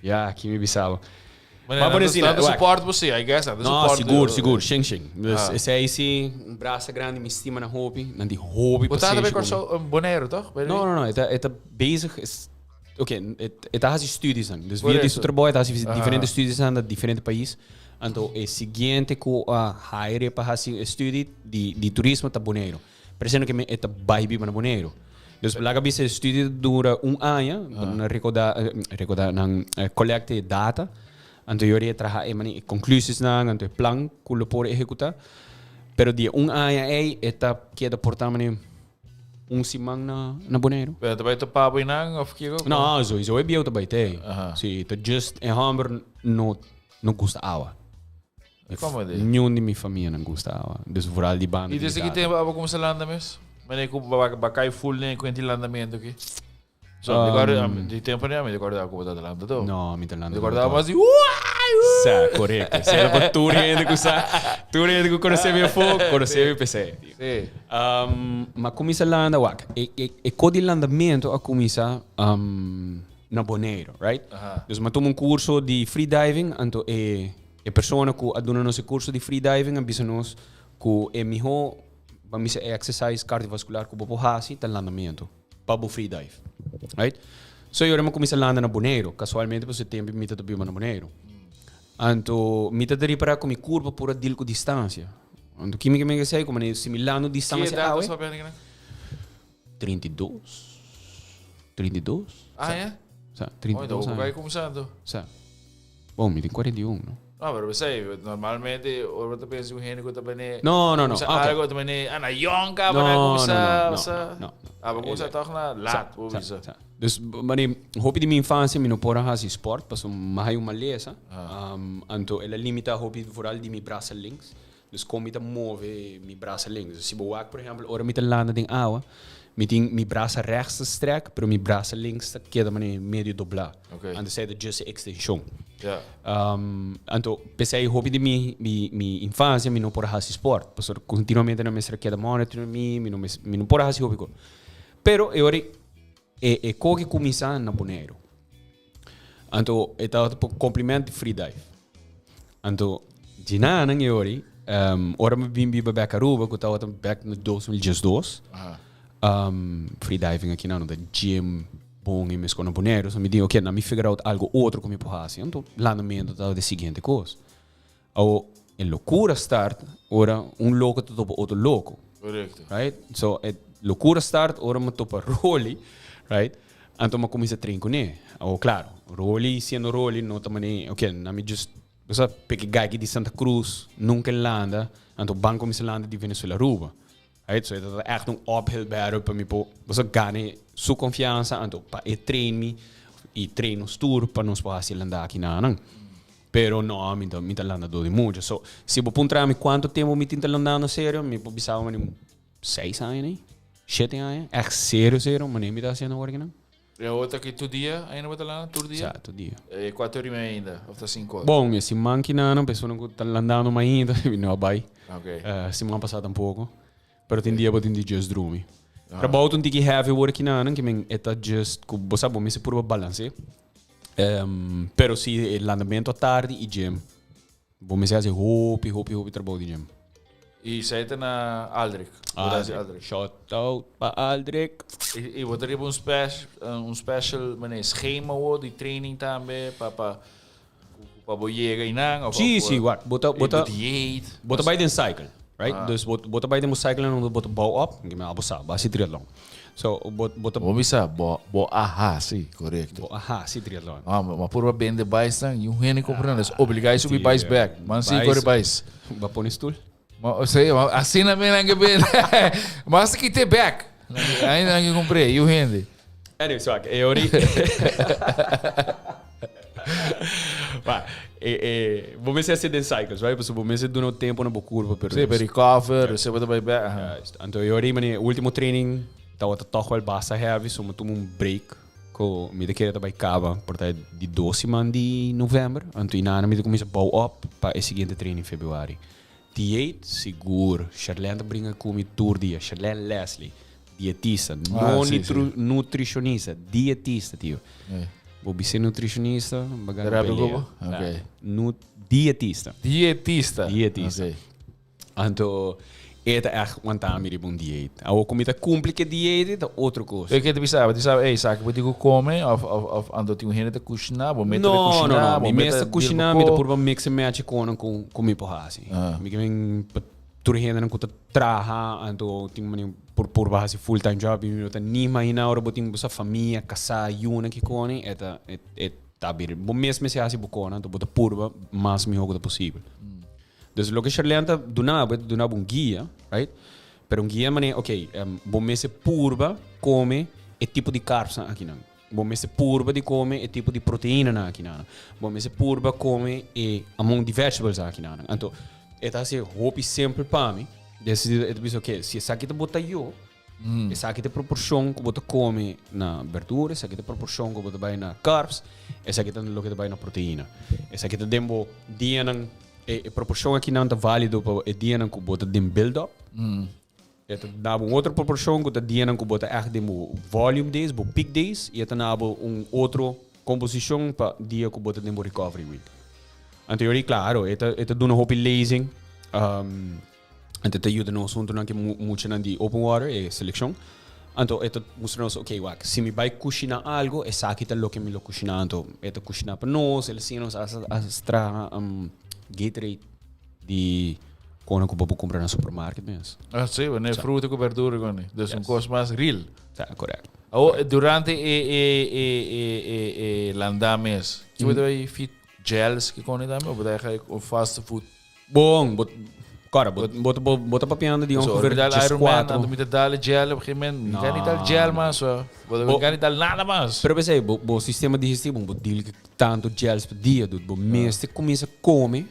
ya, ki mi bisaba. Maar Maar por nan decir, ta wak. support bo si, I guess. Nan ta No, support sigur, bo. sigur, sheng sheng. Dus Ah. esei si, un brasa grandi, mi stima nan hopi, nan di hopi Bo tata pasenshi bay ku mi. Kòrsou, Boneiru, toch? Bij No, no, no, e ta, e ta bezig, is, oké, e, e ta hasi studiesnan. Dus via di su Correcto. trabou e ta hasi Aha. diferente studiesnan na diferente pais. Anto e siguiente ku a hire pa hasi e studie di, di turismo ta Boneiru. Presente ke e ta bai biba na Boneiru. Dus laga bisa e studie ta dura un aña, nan rekoda, rekoda, nan kolekta e data, anto yori e traha e mani e konklusiesnan, anto e plan ku lo por ehekutá. Pero di e un aña ei e ta keda por ta mani un siman na na Boneiru. Pero ta bai topa bo einan of kiko? No, sowieso e bieu ta bai te. Aha. Si, ta just e hòmber no no gusta awa. Como di? Niun di mi famianan gusta awa. Dus vooral di banda I di mi desde ki tata. tempo abo kumsa landa mes? Wanneer ku ba ba kai full den kuenti landamento ki? So, mi recorda, di tempo ni mi recorda ku bo ta landa to. No, mi ta landa Mi recorda to. mas di uai, Sa, correcto. Sa era pa tur hende ku sa, tur hende ku conoce mi afó, conoce mi p'esei. Sí. Um, ma cuminsa landa, wak, e, e, e ko di landamento a cuminsa um, na Bonaire, right? Aha. Dus mi a tuma un curso di freediving, anto e E persona ku a duna nos e kurso di freediving a bisa nos ku e mihó, pa mi sa e exercise cardiovascular ku bo por hasi ta landamentu pa bo freedive. Right? So yora mi a kuminsá landa na Boneiru, kasualmente pasobra e tempu mi ta ta biba na Boneiru. Anto mi ta ta ripará ku mi kurpa por a deal ku distansia. Anto kimi ke mi a hasi ku manera si mi landa un Ki distansia edat awe, bo papia aki nan? 32, 32. Aña? Sa, 32 Oh, aña. bai kuminsando. Sa. Bon, mi tin 41, no? No, pero besei, normalmente ora bo ta pensa un hende ku ta bene No, no, no. kuminsa Ah, ok. algo ta bene ah na yong kaba No, na no, kuminsa, no, no, sa. no, no. Ah, bo kuminsa tòg na laat, bo Sa, bisa. sa. Dus, mane, hopi di mi infansia mi no por a hasi sport, pasobra mi a haya un malesa. Anto el a limita hopi vooral di mi brasa links. Dus kon mi ta move mi brasa links. Dus si bo wak, por ehempel, ora mi ta landa den awa, mi tin mi brasa rechts ta strek, pero mi brasa links ta keda manera medio doblá. Okay. Anto esei ta just e extenshon. Ja. Anto, p'esei hopi di mi, mi, mi infansia mi no por a hasi sport, pasobra kontinuamente nan mester a keda monitor mi, mi no mes, mi no por a hasi hopi kos. Pero e ora e, e koki kuminsá na Boneiru. Anto e tabata pa compliment di free dive. Anto djinanan e ori, Ora mi bin biba bek Aruba, ku tabata bek na 2012, freediving aki nan no ta gym bon i meskos na Boneiru. So mi di, ok, nan mi figure out algo otro ku mi por hasi. Anto landamentu tabata e siguiente kos. Awo e lokura start ora un loko ta topa otro loko. Korekto. Right? So e lokura start ora mi topa Rolly, right? Anto mi a kuminsá train kuné. Awo klaro, Rolly siendo Rolly no ta manera, ok, nan mi just Bo sa p'e gaki di Santa Cruz nunca e landa, anto ban cuminsa landa di Venezuela Aruba. Right? So e ta echt un uphill battle pa mi por, bo sa, gana su confiansa, anto pa e train mi y train nos tur pa nos por haci e landa aki na nan. Pero no, mi ta, mi ta landa dor di mucha. So, si bo puntra mi cuanto tempo mi tin ta landando serio, mi por bisa bo mane seis aña nei, shete aña, echt serio serio, mane mi ta haciendo awor aki nan. E awor ta ki tur dia ainda bo ta landa? Tur dia? Sa, tur dia. E kuater ora i media ainda of ta sinku ora? Bon, e siman kinana persona ku ta landando mainta mi no a bai. Ok. Siman pasá tampoko. Pero tin dia bo tin di just drumi. Trabou ta un tiki heavy awor kinana ke men e ta just ku bo sa bo mester purba balans'é. Pero si e landamentu a tardi i gym. Bo mester hasi hopi, hopi, hopi trabou di gym. I esei ta na Aldrich. Bo ta hasi Aldrich. Shout out pa Aldrich. I bo ta riba un spes, un special manera schema wo di training tambe pa pa pa bo yega einan of Sí, sí, wak. Bo ta bo ta dieet. Bo ta bai den cycle, right? Dus bo bo ta bai den bo cycle en bo ta bouw op, bo sa, bo hasi triatlon. So, bo, bo ta... Bo bisa, bo, bo a hasi, korekto. Bo a hasi triatlon. Ah, ma purba bende bais nan, y un hende compra nan, es obliga subi bais bek. Man si kore bais. Ba pone stoel? Ma, sí, ma, asina men nan ke bende. Ma hasta kite bek. Ainda nan ke compré, y un hende. Anyway, so, e ori... Ma, e, e, bo mester hasi den cycles, right? Pasobra bo mester duna tempo na bo curpa, pero... Sí, pa recover, yeah. Bo ta bai back. Aha. Juist. Anto e ori, mane, ultimo training tabata toch wel basta heavy, so mi tuma un break ku mi ta kere ta bai kaba por ta di dos siman di november. Anto inana mi ta kuminsa bouw op pa e siguiente training februari. Dieet, sigur. Sharlene ta bringa ku mi tur dia. Sharlene Leslie. Dietista, Ah, no sí, nitru, sí. nutricionista, dietista, tio. Eh. Bo bisa nutricionista, baga Era pelea. algo? Ok. Nu, dietista. Dietista. Dietista. Ok. Anto, e ta echt wanta mi riba un dieet. Awo ku mi ta kumpli ke dieet, ta otro kos. E ke te bisa? Bo te bisa, ey, sa ke bo tin ku kome? Of, of, of anto tin un hende ta kushiná, bo mete ta No, no, kushiná, no. bo Mi mete mes ta ta kushiná, mi ta deal purba mix and match e konan ku, ku mi por hasi. Ah. Mi ke men pa Tur hendenan ku ta traha anto tin mane por purba hasi full time job i mi no ta ni imaginá ora bo tin bo sa famia, kasá, yunan kikoni e ta e ta bira bo mes mester hasi bo kona anto bo ta purba mas mihó ku ta posibel. Dus loke Sherlyn ta duna bo e ta duna bo un guia, right? Pero un guia mane ok bo mester purba kome e tipo di carbsnan akinan. Bo mester purba di kome e tipo di proteinanan akinan. Bo mester purba kome e among di vegetables akinan. Anto e ta hasi hopi simpel pa mi. Den sentido e ta bisa oke, si esaki ta bo ta yo, esaki ta e proporshon ku bo ta kome na berdura, esaki ta e proporshon ku bo ta bai na carbs, esaki ta loke ta bai na proteina. Esaki ta den bo dianan, e proporshon akinan ta valido pa e dianan ku bo ta den build up. E ta duna bo un otro proporshon ku ta dianan ku bo ta ègt den bo volume days, bo peak days, i e ta duna bo un otro komposishon pa dia ku bo ta den bo recovery week. Anto yori klaro, e ta e ta duna hopi lezing, anto e ta yuda nos huntunan ku e muchanan di open water, e selekshon. Anto e ta mustra nos, ok wak, si mi bai kushiná algu, esaki ta loke mi lo kushiná. Anto e ta kushiná pa nos, el a siña nos asta traha Gatorade. Di kono ku bo por kumpra na supermarket mes. Ah, sí, wanneer fruta ku berdura koni. Dus un kos mas real. Ja, correct. Awo, durante e e e e e e landa mes, ki bo ta bai fit gels ki koni tambe of bo ta bai un fast food? Bon, bo kora, bo bo bo bo ta papiando di So, ongeveer mi dal djes Iron Man, kuatro. anto mi ta dal gel op een gegeven moment. Mi kan niet dal gel mas, so. Bo Bo- kan niet dal nada mas. Pero pensei, bo bo sistema digestivo, bo deal ku tanto gels per dia, dude. Bo mester kuminsa kome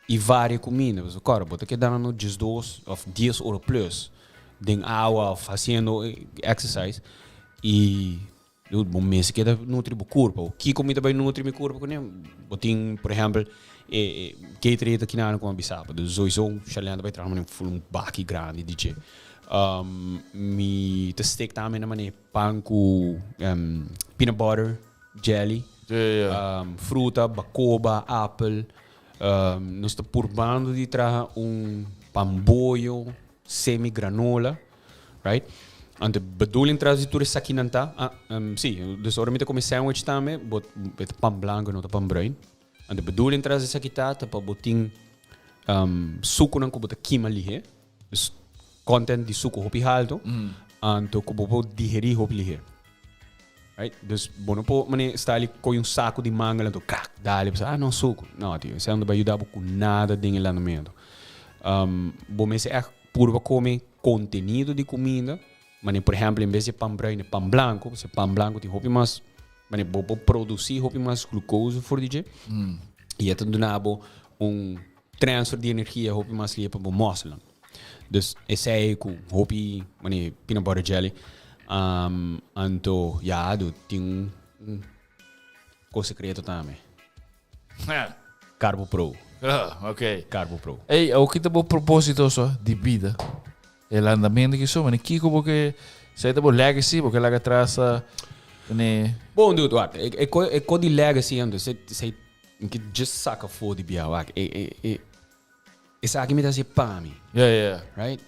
I varia kuminda, pasobra kòrda bo ta kedando diesdos òf dies ora plus den awa òf hasiendo exercise i dude bo mester keda nutri bo kurpa. Kiko mi ta bai nutri mi kurpa kuné? Bo tin por ehèmpel e Gatorade ta kinana ku a bisa bo, dus sowiso Sharlene ta bai traha un un baki grandi di dje. Mi ta stick tambe na manera pan ku peanut butter, jelly, fruta, bakoba, apel. Nos ta purbando di traha un pamboyo semi granola, right? Anto bedoeling tras di tur esakinan ta, ah, si, dus ora mi ta come sandwich tambe, bo e ta pan blanco no ta pan bruin. Anto bedoeling tras di esaki ta, ta pa bo tin sukunan ku bo ta kima lihe, dus content di suku hopi halto, anto ku bo por digerí hopi lihe. Right? Dus bo no por mane sta ali koy un saku di mangel anto krak dale bisa ah no suku. No tio, esei no ta bai yuda bo ku nada den e landamento. Bo mester ègt purba kome kontenido di kuminda, mane por ehèmpel en bes di pan bruin e pan blanku, pasobra pan blanku tin hopi mas mane bo por produsí hopi mas glukosa for di dje i e ta duna bo un transfer di energia hopi mas lihe pa bo mòsselnan. Dus esei ku hopi mane peanut butter jelly anto ya du tin un kos sekreto tambe. Carbo Pro. Ah, ok. Carbo Pro. Ey, awor ki ta bo proposito so di bida? E landamento ki so, mane kiko bo ke, esei ta bo legacy, bo ke laga atras mane. Bon dude, wak, e ko e ko di legacy anto, esei esei mi ke just saka for di bia, wak, e e e esaki mi ta hasi pa mi. Ya, ya, ya. Right?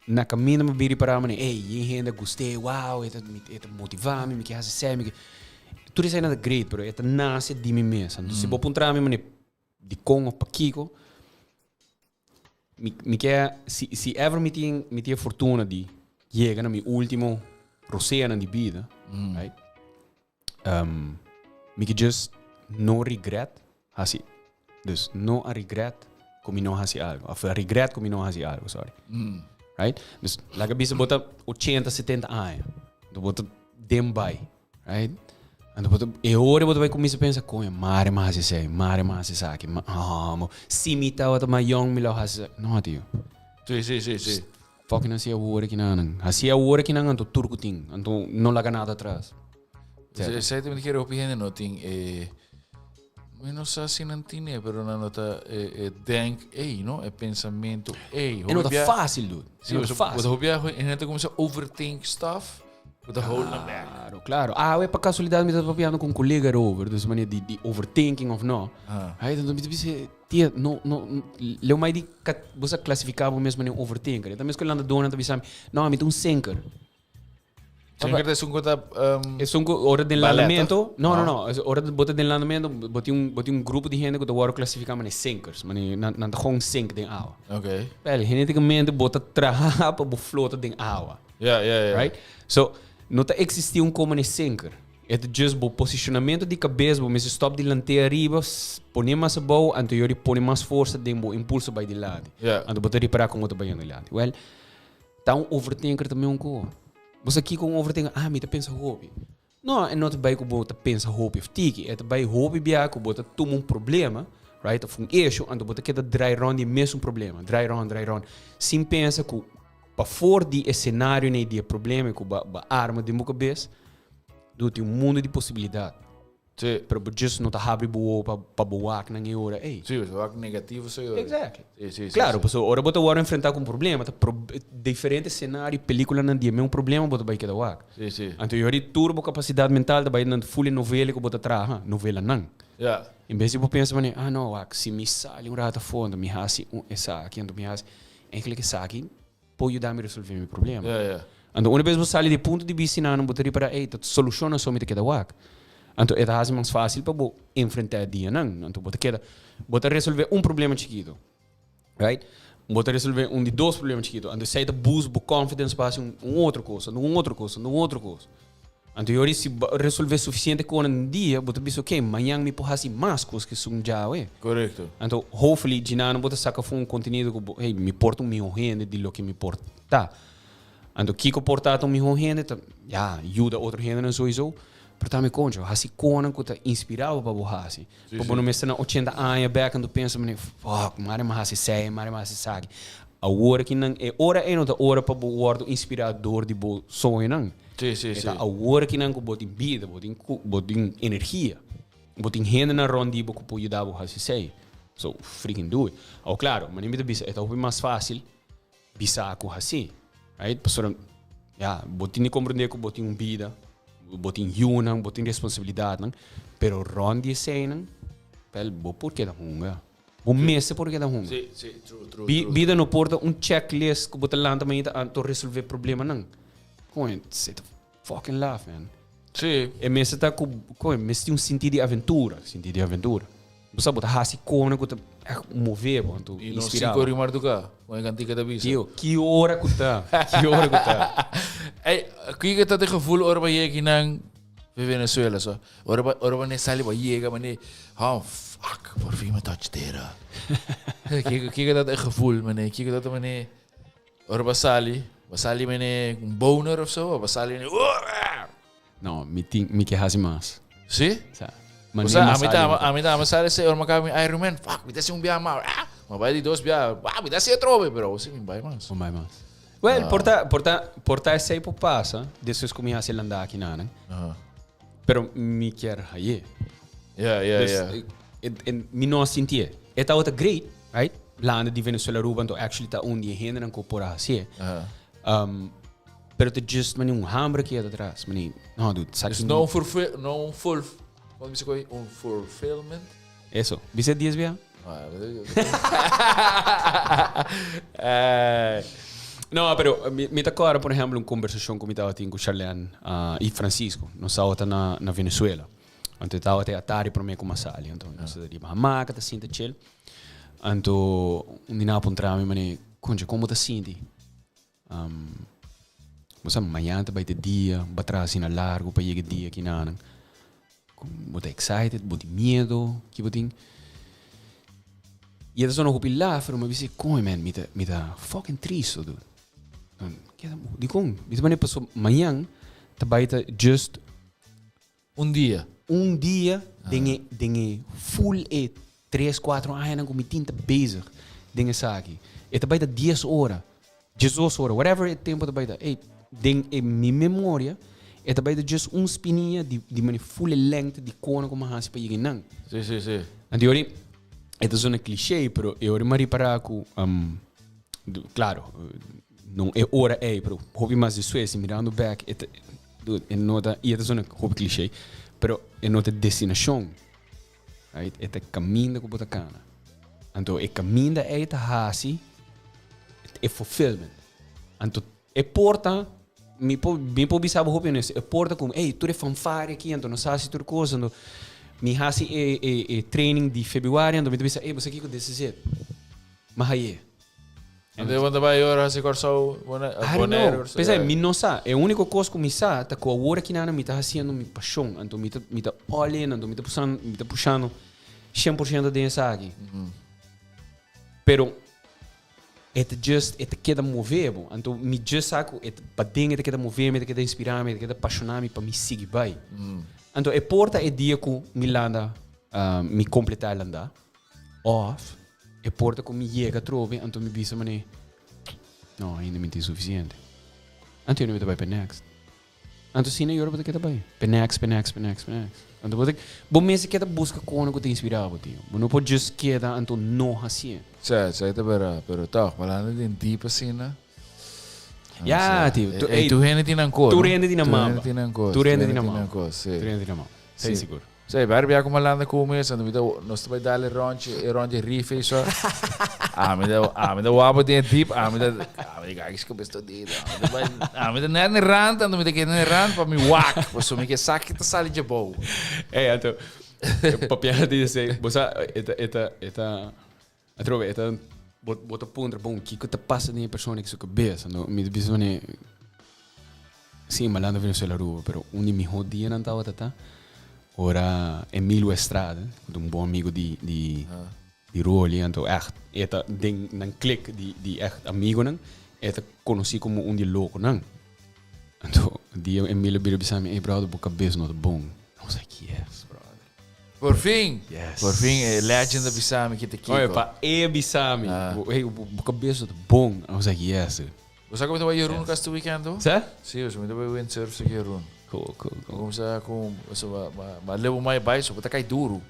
Na kaminda mi biri para mane, ey, yin hende a gust'é, wow, e ta e ta motivá mi, mi ke hasi esei, mi ke. Tur eseinan ta great, pero e ta nase di mi mes. Anto si bo puntra mi mane dikon òf pakiko, Mi mi ke si si ever mi tin mi tin e fortuna di yega na mi ultimo roseanan di bida, right? Um, mi ke just no regret hasi, dus no a regret ku mi no hasi algo, of a regret ku mi no hasi algo, sorry. Right? Dus laga bisa bo ta ochenta, setenta aña, bo ta den bai. Right? Anto bo ta, e ora bo ta bai kuminsa pensa, koño, mare mi a hasi esei, mare mi a hasi esaki, ma, ah, mo, si mi tabata mas yong mi lo hasi esaki. No, tio. Sí, sí, sí, sí. Fucking hasi awor kinan. Hasi awor kinan anto tur ku tin. Anto no laga nada atras. Esei ta mi kere hopi hende no tin e Mi no sa si nan tine, pero nan no ta e, e denk ei, no? E pensamento ei. E no ta fácil, dude. Sí, e no ta fácil. Hopi biaha e gente kuminsá overthink stuff, ku ta hold nan back. Claro, claro. Ah, we pa casualidad mi ta papiando con un colega erover, dus manier di, di overthinking of no. Ah. Hij dan mi ta bisa, tia, no, no, leu mai di, bo sa clasifica bo mes manier overthinker. E ta mes ku landadornan ta bisa mi, no, mi ta un sinker. Sinker ta esun ku ta Esun ku ora den landamento, no, no, no, ora bo ta den landamento, bo tin un, bo tin un grupo di hende ku ta wòrdu klasifiká manera sinkers, manera nan, nan ta gewoon sink den awa. Ok. Wel, genetikamente bo ta traha pa bo flota den awa. Ja, ja, ja. Right? So, no ta eksistí un kon manera sinker. E ta just bo posishonamento di kabes, bo mester stòp di lant'é ariba, pone mas abou, anto yori pone mas forsa den bo impulso bai dilanti. Ja. Anto bo ta ripará kon bo ta bayendo dilanti. Wel, Ta un overthinker ta meun ku. Bo sa kiko un overthinker? Ah, mi ta pensa hopi. No, e no ta bai ku bo ta pensa hopi of tiki. E ta bai hopi bia ku bo ta tuma un problema, right, of un issue, anto bo ta keda drai rond di e mesun problema. Drai rond, drai rond. Sin pensa ku pafor di e scenario nei di e problema ku bo a arma den bo kabes, dude, tin un mundo di posibilidat. Sí. Pero bo just no ta habri bo wowo pa, pa bo wak nan e ora ei. Sí, bo wak negativo so e ora. Exactly. Sí, sí, sí. Claro, sí. pasobra ora bo ta wòrdu enfrentá ku un problema, ta pro, diferente senario, pelikulanan di e meun problema bo ta bai keda wak. Sí, sí. Anto e ora ei tur bo kapasidat mental ta bai na ful e novela ku bo ta traha, novelanan. Ja. En bes di bo pensa manera, ah no, wak, si mi sali un rato afó, anto mi hasi un esaki, anto mi hasi, eigenlijk esaki por yuda mi resolve mi problema. Ja, ja. Anto una bes bo sali di e punto di bista nan bo ta ripara ey ta solucion so mi ta keda wak. Anto e ta hasi mas facil pa bo enfrenta e dianan. Anto bo ta keda bo ta resolve un problema chikito. Right? Bo ta resolve un di dos problema chikito. Anto esey ta boost bo confidence pa hasi un otro cos, anto un otro cos, anto un otro cos. Anto yori si bo resolve suficiente cosnan den dia bo ta bisa ok mañan mi por hasi mas cos ke esun djawe. Correcto. Anto hopefully djinano bo ta saca for un contenido cu bo hey mi por ta un miho hende di loke mi por ta. Anto kiko por ta ta un miho hende ta ya yuda otro hendenan soiso pero tambe concho hasi conan cu ta inspira bo pa bo hasi. Pa bo no mester na ochenta aña bek anto pensa mane fuck mare mi hasi esei mare mi hasi esaki. Awor aki nan e ora ei no ta ora pa bo wordo inspira door di bo soñonan. Sí, sí, E sí. ta awor aki nan ku bo tin bida, bo tin ku, bo tin energia. Bo tin hendenan rond di bo ku por yuda bo hasi esei. So, freaking do it. Awor klaro, manera mi ta bisa e ta hopi mas fásil bisa ku hasi. Right? Pasobra, ya, bo tin di komprendé ku bo tin un bida, bo tin yunan, bo tin responsabilidatnan, pero rond di eseinan. Pel, bo por keda hunga. Bo mester por keda hunga. Sí, sí, true, true, Bi, true. bida no por ta un checklist ku bo ta lanta mainta anto resolve problemanan. Coño, se ta fucking laf, man. Sí. E mester ta ku, coño, mester tin un sinti di aventura, sinti di aventura. Bo sa bo ta hasi kona ku ta echt move bo, anto I no inspira siko bo. ri marduka, kon e kantika ta bisa. Tio, ki ora ku ta, ki ora ku ta. Ey, kiko ta te gevoel ora bo yega kinan Ve Venezuela so. Ora ba ora ba ne sali ba yega ba ne oh fuck por fin me touch tera. Kiko kiko dat e gevoel mene kiko dat mene ora ba sali ba sali mene un boner of so ba sali mene No, mi tin mi ke hasi mas. Si? Sa. O sea, a mi ta a mi ta a sali se ora ma mi Iron Man fuck mi ta hasi un bia mas ah ma bai di dos bia ah mi ta hasi atrobe pero si mi bai mas. No bai mas. Well, por ta, por ta, por ta esei por pasa, despues ku mi hasi landa aki nanan. Pero mi kier haye. Ja, ja, Dus, ja. eh, en, mi no a sintié. E tabata great, right? Landa di Venezuela Aruba, anto actually ta un di e hendenan ku por a hasié. Pero ta just mani un hamber ki eta atras. Mani, no dude, sa Dus ki no un fulfill, no un full, wat bisa koe? Un fulfillment? Eso. Bisa dies bia? No, pero mi, mi ta acorda, por ejemplo, un conversacion cu mi tabatin cu Charlene uh, y Francisco. Nos tabata na, na Venezuela. Anto tabata e atari prome cu Masali. Anto nos ta riba hamaca, ta sinta chill. Anto un di nan a puntra mi, mane, concha, como ta sinti? Um, bo sa, mañana ta bai te dia, bo a traha asina largo pa yega e dia kinanan. Bo ta excited, bo tin miedo, ki bo tin? I e ta sona hopi laf, pero mi a bisa, koe man, mi ta, mi ta fucking tristo, dude. Dikon? Mi ta manera paso mañan ta bai ta just Un dia. Un dia den e den e full e tres cuatro añanan cu mi tin ta bezig den esaki. E ta bai ta dies ora, diesdos ora, whatever e tempo ta bai ta. Ey, den e mi memoria e ta bai ta just un spinia di di mane full e lengte di cona cu mi a haci pa yega einan. Sí, sí, sí. Anto e ora e ta zona cliché, pero e ora mi a ripara cu, claro, no e ora ey, pero hopi mas despues y mirando bek e ta. Dude, e no ta, y e ta sona hopi cliché, pero e no ta destinacion, right? E ta caminda cu bo ta cana. Anto e caminda ey ta haci e fulfillment. Anto e porta, mi por, mi por bisa bo hopi honesto, e porta cu, ey, tur e fanfare aki, anto nos haci tur cos, anto mi haci e, e, e training di februari, anto mi ta bisa, ey, bo sa kico, this is it. Mi a haye. Ande bo ta bai ora hasi Kòrsou, I don't know. P'esei mi no sa. E úniko kos ku mi sa ta ku awor aki nana mi ta hasiendo mi pashon. Anto mi ta mi ta all in, anto mi ta pusan mi ta pushando 100% den esaki. Pero e ta just e ta keda move bo. Anto mi just sa ku e paden e ta keda move mi, e ta keda inspira mi, e ta keda pashona mi pa mi sigui bai. Anto e por ta e dia ku mi landa mi kompletá e landa. Of e por ta ku mi yega atrobe anto mi bisa manera, no, ainda mi tin sufisiente. Anto mi ta bai pa e next. Anto asina yora bo ta keda bai pa e next, pa e next, pa e next, pa e next. Anto bo ta, bo mester keda buska kona ku ta inspirá bo, tio. Bo no por just keda anto no hasié. Sa, sa ta bera, pero tòg, balando den deep asina. Ya, tio. Tu, ey, tur hende tin nan kos. Tur hende tin nan mamba. Tur hende tin nan kos. Tur hende tin nan mamba. Tur hende tin nan mamba. Sí, sigur. Sí, bai bia ku malanda ku mi, so mi ta nos ta bai dal e rondje, e rondje rife i so. Ami ta ami ta wak den e diep, ami ta ami ta kijk ku besto di, ami ta bai ami ta net na e rand, anto mi ta keda na e rand pa mi wak, pasobra mi ke sa ki ta sali djabou. Ey, anto papia di esei, bo sa e ta e ta e ta atrobe e ta bo bo ta puntra bon kiko ta pasa den e persona ki su kabes, anto mi ta bisa manera Sí, malanda Venezuela Aruba, pero un di mihó dianan tabata ta ora Emilio Estrada, ku ta un bon amigo di di di Rolly, anto ègt e ta den nan klik di di ègt amigonan, e ta konosí komo un di e lokonan. Anto dia Emilio bira bisa mi, ey brother bo kabes no ta bon. I was like, yes brother. Por fin! Yes. Por fin e legend a bisa mi ki ta kiko. Oye, pa e bisa mi, ey bo kabes no ta bon. I was like, yes dude. Bo sa ku mi ta bai Jeroen kas tur weekend to? Sa? Si, mi ta bai windsurf sa Jeroen. Cool, cool, cool. Kumsa ku ma lebo mai bai so bo ta kai duru.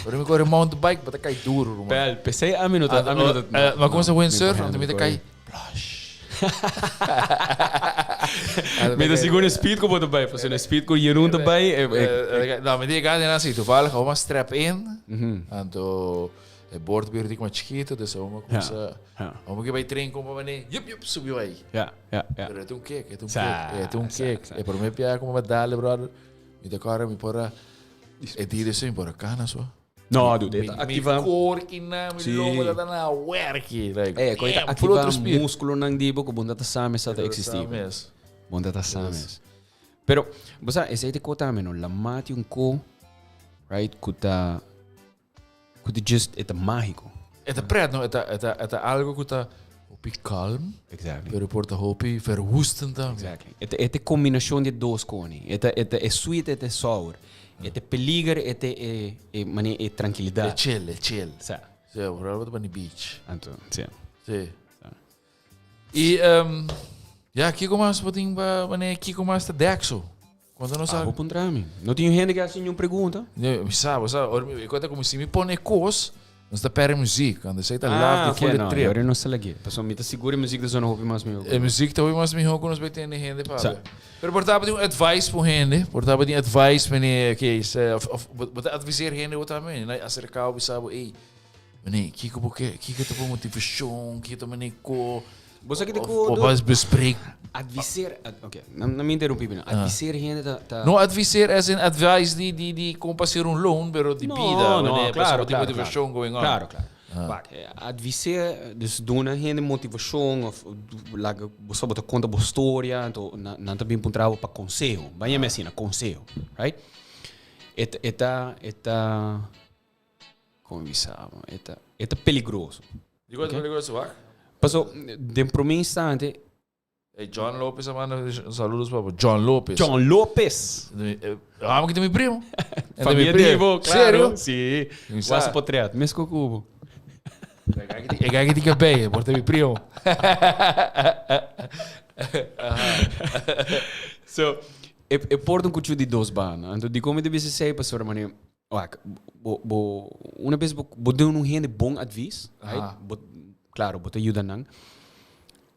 Ora mi kore mountain bike bo ta kai duru ruman. Pel, pesei ami no ta ami no ta. Ma kumsa windsurf anto mi ta kai plush. Mi ta sigur e speed ku bo ta bai, pasobra e speed ku Jeroen ta bai. No, mi di e gana nan si, toevallig awor mas strap in, anto e bord bira dik mas chikito, dus awor mi a kuminsa, awor mi ke bai train kon pa manera, yup yup, subi bai. Pero e ta un kick, e ta un kick, e ta un kick. E prome biaha ku mi a dal, brother, mi ta kòrda mi por a, e dia despues mi por a kana so. No, dude, e ta activa. Mi korkinan, mi longo ta ta na werki. Like, Eh, koe ta damn, full activa otro spier. muskulonan di bo ku bo no ta sa mes sa ta existi. Sa mes. Bo no ta sa mes. Pero, bo sa, esei ta ko tambe, no? Lamá tin un ko, right, ku ta, ku ta just, e ta mágiko. E ta pret, no? E ta, e ta, e ta algo ku ta hopi kalm. Exactly. Pero por ta hopi verwoestend tambe. Exactly. E ta, e ta kombinashon di e dos koni. E ta, e ta e sweet, e ta e sour. E ta peliger, e ta e, e manera e trankilidat. E chill, e chill. Sa. Sí, vooral bo ta bani beach. Anto, sí. Sí. Sa. I, um, ja, kiko mas bo tin pa, wanneer kiko mas ta dekso? Konta nos Abo puntra mi. No tin hende ke hasi niun pregunta? Mi sa, bo sa, ora mi, e kota komo si mi pone kos, Nos ta perde muziek, want esei ta laf di full no, trip. Ora nos ta lag'é. Pasobra mi ta sigur e muziek ta sona hopi mas mihó. E muziek ta hopi mas mihó ku nos bai tende hende papia. Pero por ta tin un advice pa un hende, por ta tin advice meneer, oké, of, of bo ta adviseer hende bo tambe, nan aserká bo bisa bo, ey, meneer, kiko bo ke, kiko ta bo motivashon, kiko ta meneer ko. Bo sa ki ta ko. Of bo bespreek. Adviseer, oké, no mi interrumpí bo. Adviseer hende ta, ta. No adviseer as in advice di, di, di kon pa hacer un loan, pero di bida. No, no, claro, claro. Claro, motivashon going on. Claro, claro. Wak, adviseer, dus duna hende motivashon of laga bo sa bo ta konta bo storia, anto nan ta bin puntra bo pa konseho. Ban yama asina, konseho, right? E ta, e ta, e ta, kon mi bisa bo, e ta, e ta peligroso. Di kua ta peligroso wak? Paso, den prome instante. Hey, John Lopez a manda saludos pa bo. John Lopez. John Lopez. Amo ki ta mi primo. Famia di bo, claro. Serio? Si. Wasa potret, mes ku kubo. E gai ki tin kabei, por ta mi primo. So, e, e porta un kuchu di dos banda. Anto, di kon mi ta bisa esei, pasobra mane, Wak, bo, bo, una bes bo, bo duna un hende bon advies, right? Bo, claro, bo ta yuda nan.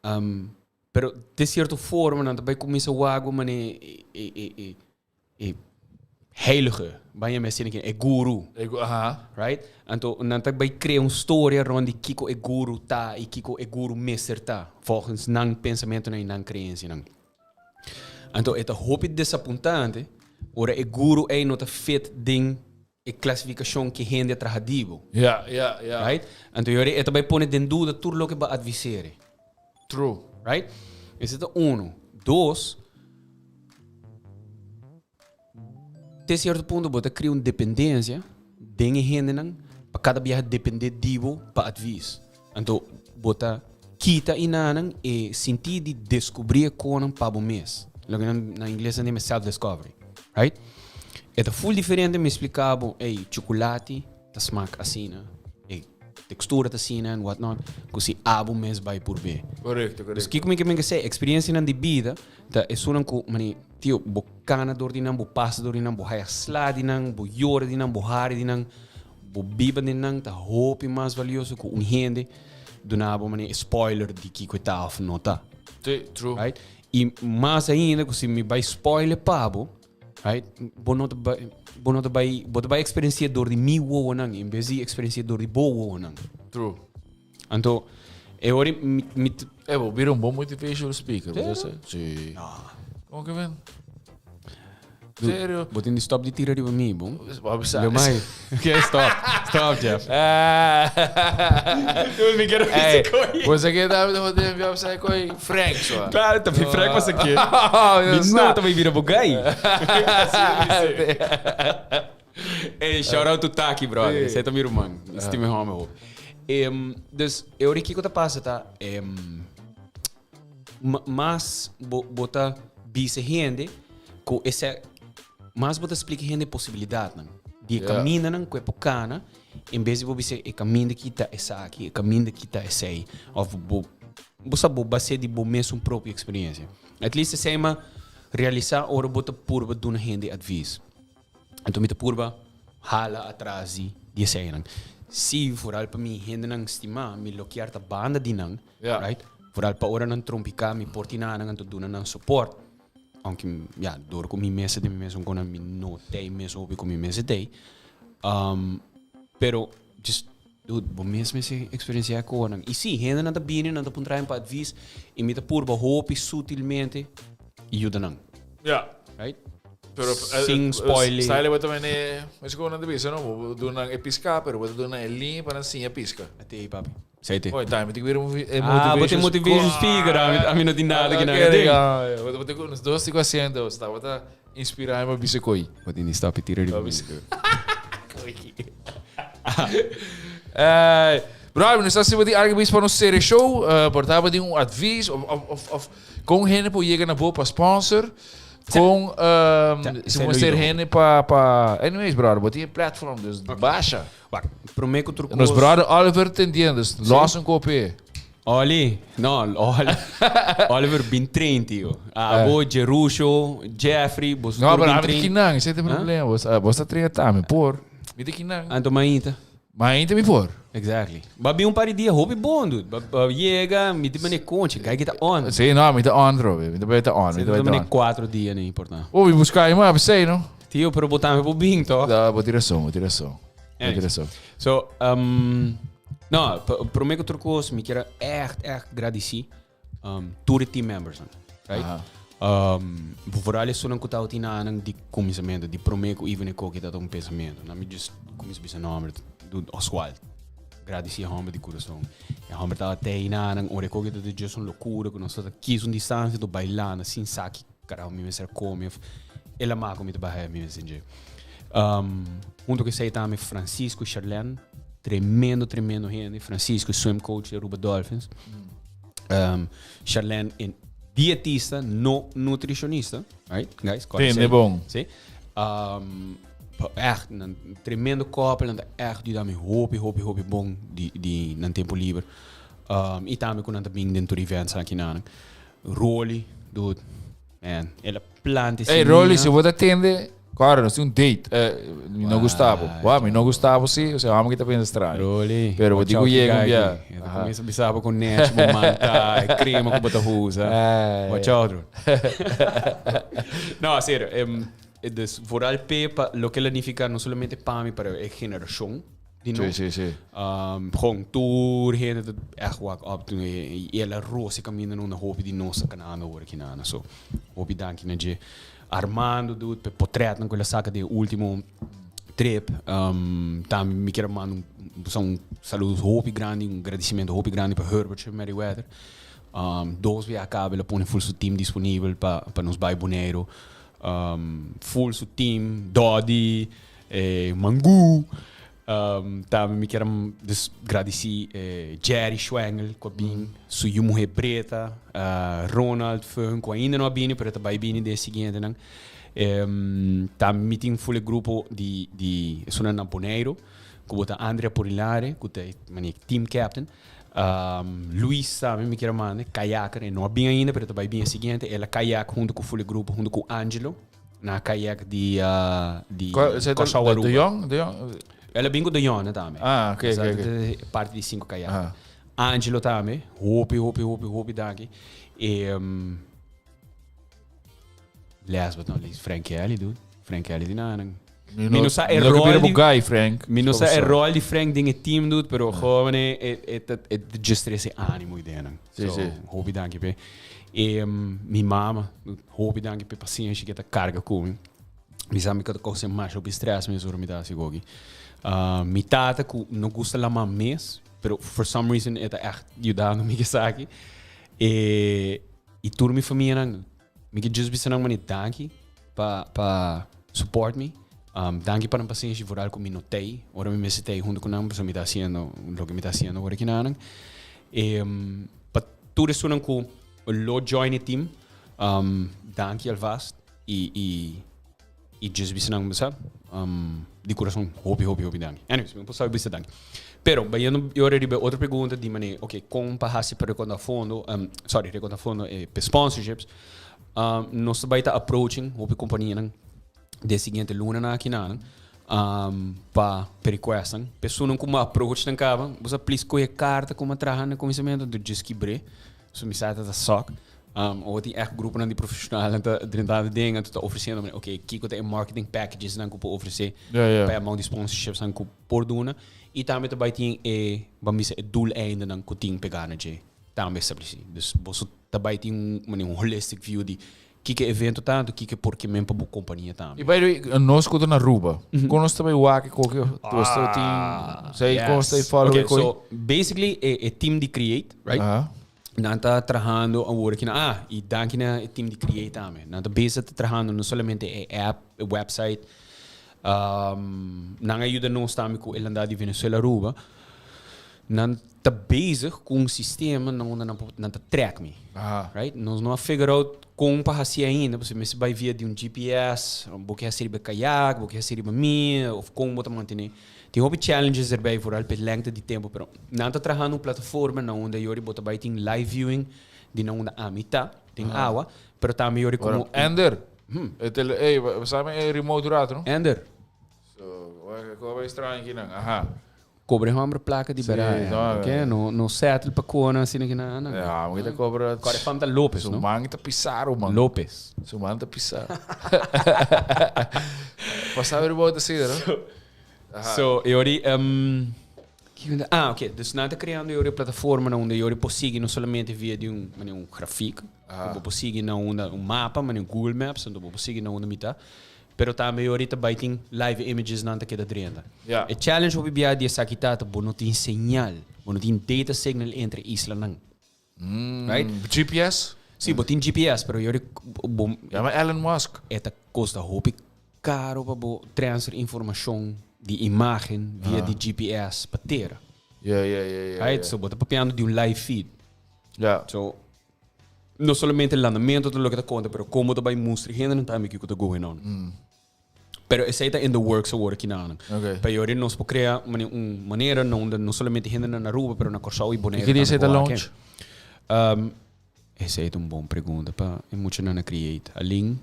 Um, pero de cierto forma nan ta bai cuminsa wak bo mane e, e, e, e, e heilige, ban yama asina e guru. E gu, aha. Right? Anto nan ta bai crea un storia rond di kico e guru ta y kico e guru mester ta, volgens nan pensamentonan y nan creencianan. Anto e ta hopi desapuntante ora e guru ei no ta fit den e klasifikashon ku hende a traha di bo. Ja, ja, ja. Right? Anto yori e ta bai pone den duda tur loke bo a advisere. True. Right? Ese ta uno. Dos, te cierto punto bo ta crea un dependencia den e hendenan pa cada biaha depende di bo pa advies. Anto bo ta kita inanan e sinti di descubri e conan pa bo mes. Loke nan na ingles nan yama self discovery. Right? E ta full diferente mi explica bo, ey, chocolati ta smaak asina, e textura ta asina and what not, cu si abo mes bay purbe. Correcto, correcto. Dus kico mi ke men ke sey, experiencianan di bida Ta esunnan ku, mani, tio, bo kana dor di nan, bo pasa dor di nan, bo haya sla di nan, bo yora di nan, bo hari di nan, bo biba den nan ta hopi mas valioso ku un hende duna bo, mani, e spoiler di kiko e ta òf no ta. Sí, true. Right? I mas ainda ku si mi bai spoiler pa bo, right, bo no ta bai, bo no ta bai, bo ta bai eksperensia dor di mi wowonan en bes di eksperensia dor di bo wowonan. True. Anto, e ora mi, mi Eh, bo bira un bon motivational speaker, bo sa? Sí. Kon ke ven? Serio? Bo tin di stop di tira riba mi, bon? Bo bisa. Lo mai. Ok, stop. Stop, Jeff. Mi quiero Hey, bo sa ke ta bo tin enviá sa koi Frank so. Claro, ta Frank pa sa ke. Mi no ta bai bira bo guy. Hey, shout out to Taki, brother. Esei ta mi ruman. Estima e hòmber hopi. Em, dus, e ora kiko ta pasa ta, em, mas bo, bo ta bisa hende ku ese, mas bo ta splika hende posibilidatnan. Di e kamindanan ku e por kana, en bes di bo bisa e kaminda ki ta esaki, e kaminda ki ta esei. Òf bo, bo sa bo bas'é di bo mesun propio eksperensia. At least esei m'a realisá ora bo ta purba duna hende advis. Anto mi ta purba hala atras di di eseinan. Si, vooral pa mi hendenan stimá, mi lo kier ta banda di nan, right? Vooral pa ora nan trompiká mi por tin nan anto duna nan support. Aunke ya dor ku mi mes ta den mi mes un kona mi no tei mes hopi ku mi mester tei. Pero just dude bo mes mester eksperensiá e konan. I si hendenan ta bini nan ta puntra mi pa advis i mi ta purba hopi sutilmente yuda nan. Ya. Right? Pero Sin spoiler. Style bo ta mene, mes ku nan ta bisa no, bo duna nan e piská pero bo ta duna nan e liña pa nan siña piska. Atei papi. Sei te. Oye, tambe tin ku bira e Ah, bo tin motivation speaker, ami no tin nada ki nan a tin. Bo tin ku nos dos tin ku asiento, bo tabata inspirá mi pa bisa koi. Bo tin di stop i tira riba mi. Ey, bro, nos ta siba di algu bis pa nos sere show, por ta tin un advies of of of kon hende por yega na bo pa sponsor. Con si bo mester hende pa pa anyways brother bo tin e platform dus basha. Wak, prome ku tur Nos kos. brother Oliver ta entiende dus los un kope. Oli, no, Oli, Oliver bin train tio. Abo, Jerusho, Jeffrey, boso No, tur pero bin ami ta train. kinan, esei ta e problema. Bos, bos ta train ata mi por. Mi ta kinan. Anto mainta. Mainta mi por. Exactly. Ba bin un par di dia hopi bon, dude. Ba, ba yega, mi ta mane concha, guy kita on. Sí, no, mi ta on, trobe. Mi ta bay ta on, mi Sí, ta bay ta ta mane on. cuatro dia ni importa. Oh, mi busca ima, pesey, no? Tio, pero bo tambe por bin, toch? Da, bo tin razon, bo tin razon. Bo tin Anyways. razon. So, no, prome ku tur kos, mi kier a echt, echt gradisí tur e team members nan, right? Aha. Vooral esunnan ku tabata tin anan di kuminsamentu, di prome ku Ivan e Koki tabata un pensamentu. Nan mi just kuminsa bisa nomber, dude, Oswald. Gradisí e homber di kurason. E homber tabata tei nan, ora e koki tabata just un lokura ku nos tabata kis un distansia to bailando sin sa ki Carajo mi mester come of el a maco mi ta baha mi mester dje. Hunto cu esey tambe Francisco y Charlene, tremendo tremendo hende. Francisco es swim coach di Aruba Dolphins. Charlene en dietista, no nutricionista, right guys? Correct Tende esey? bon. Si. Echt, nan tremendo couple, nan ta echt yuda mi hopi hopi hopi bon di di nan tempo liber. Y tambe cu nan ta bin den tur events aki nan. Rolly, dude, man, el a planta Hey, Rolly, si bo ta tende, claro, nos tin un date. Mi no gusta bo. Wa, mi no gusta bo si, o sea, amo ki ta pensa straño. Rolly, Pero bo dico yega un bia. Aha. Comienza bisa bo con nech, bo manta, e crema cu bo ta usa. Watch out, Rolly. No, serio, dus vooral pe pa loke el a nifica no solamente pa mi, pero e generacion. Di Sí, nos. sí, sí. Gewoon tur hende ta echt wak op toen e el a rosa caminda na unda hopi di nos ta canando awor aki na. So, hopi danki na dje. Armando dude, p'e potretnan cu el a saca den e ultimo trip. Tambe mi kier a manda un, un saludo hopi grandi, un gradicimento hopi grandi pa Herbert Merryweather. Dos bia a caba el a pone full su team disponibel pa, pa nos bay Boneiro. Full su team, Doddy, E Mangu. Tambe mi kier dus gradisí Jerry Schwengel ku a bin, su yu muhé Breta, Ronald Fung ku ainda no a bini pero e ta bai bini den e siguientenan. Tambe mi tin full e grupo di di esunnan na Boneiru ku bo ta Andrea Porilare ku ta e manera team captain. Luis tambe mi kier a manda, kayaker, e no a bin ainda pero e ta bai bin e siguiente. El a kayak huntu ku full e grupo huntu ku Angelo. Na kayak di di Kòrsou Aruba. De Jong? De Jong? El a bin ku De Jong tambe. Ah, oké, oké, oké. Parti di sinku kayak. Ah. Angelo tambe. Hopi, hopi, hopi, hopi danki. E, um, last but not least, Frank Kelly, dude. Frank Kelly di nanan. Mi no sa e rol di guy, Frank. Mi no sa e rol di Frank den e team, dude, pero gewoon e e e just trece animo ideanan. Sí, so, sí. Hopi danki pe. E mi mama, hopi danki p'e pasienshi ku e ta karga ku mi. Mi sa mi ka ta kousa masha hopi stress mes ora mi ta hasi goki. Mi tata ku no gusta lama mes, pero for some reason e ta ègt yudando mi ku esaki. E i tur mi famianan, mi ke djis bisa nan manera danki pa pa support mi. Danki pa nan pasienshi vooral ku mi no t'ei ora mi mester t'ei huntu ku nan pasobra mi ta hasiendo loke mi ta hasiendo ora kinanan. E pa tur esunnan ku lo join e team, danki alvast i i i djis bisa nan sa di kurason hopi hopi hopi danki. Anyways, mi por sabi bisa danki. Pero bayendo e ora riba e otro pregunta di manera ok kon pa hasi pa rekonta fondo, sorry rekonta fondo e pa sponsorships, nos ta bai ta approaching hopi kompanianan den siguiente lunanan akinan pa requestnan. Personan ku mi approach nan kaba, bo sa please kohe karta ku mi a traha na kuminsamentu, anto djis kibr'é. So mi sa ta suck. Awor tin echt gruponan di profesionalnan ta drentando den en ta ofreciendo manera, ok, kiko ta e marketing packages nan ku por ofrece pa e amount di sponsorships nan ku por duna. I tambe ta bai tin e, ban bisa, e doeleindenan ku tin pegá na dje tambe estableci. Dus boso ta bai tin un manera un holistic view di kiko e evento ta anto kiko e por ke men pa bo kompania tambe. I by the way, nos ku ta na Aruba, kon nos ta bai wak e koke nos ta tin, sei kon nos ta follow e Ok, koe? so basically e team di Create, right? Nan ta trahando awor aki na, ah, i danki na e team di Create tambe. Nan ta bezig ta trahando no solamente e app, e website, nan a yuda nos tambe ku e landá di Venezuela Aruba. Nan ta bezig ku un sistema na unda nan por, nan ta track mi. Right? Nos no a figure out kon pa hasi ainda, pasobra mester bai via di un GPS, bo ke hasi riba e kayak, bo ke hasi riba mi, of kon bo ta mantené. Tin hopi challenges erbij, vooral p'e lengte di tempo, pero nan ta trahando un plataforma na unda yori bo ta bai tin live viewing di na unda ami ta, den awa, pero tambe yori como. Ora, Ender, e tele, ey, sa mi e remote rato, no? Ender. So, wak, bai straño aki nan, aha. Cobre hombre placa di Sí, bera, no, ok? No, no settle pa cona asina ki nan, nan. Ja, mi ta cobra. Core fam ta Lopez, Su no? man ta pisar, man. Lopez. Su man ta pisar. Pasa riba ta asina, no? So, e ori, kiko ta, ah, ok, dus nan ta creando e ori plataforma na unda e ori por sigui no solamente via di un, mane un grafiek, ku bo por sigui na unda un mapa, mane Google Maps, anto bo por sigui na unda mi ta, pero tambe e ori ta bai tin live images nan ta keda drenta. E challenge hopi bia di esaki ta, ta bo no tin señal, bo no tin data signal entre islanan. Right? GPS? Sí, bo tin GPS, pero yori bo Llama Elon Musk. E ta kosta hopi karo pa bo transfer informashon di imagen via di GPS pa tera. Ja, ja, ja, ja. Right? So bo ta papiando di un live feed. Ja. So no solamente landamento ta loke ta konta, pero komo ta bai mustra e hendenan tambe kiko ta going on. Pero esei ta in the works awor aki nan. Okay. Pa yori nos por crea mane un manera na unda no solamente hende na Aruba, pero na Kòrsou i Bonaire I ki dia esei ta tambe por launch? wak. Esei ta un bon pregunta pa e muchanan na Create. Alin?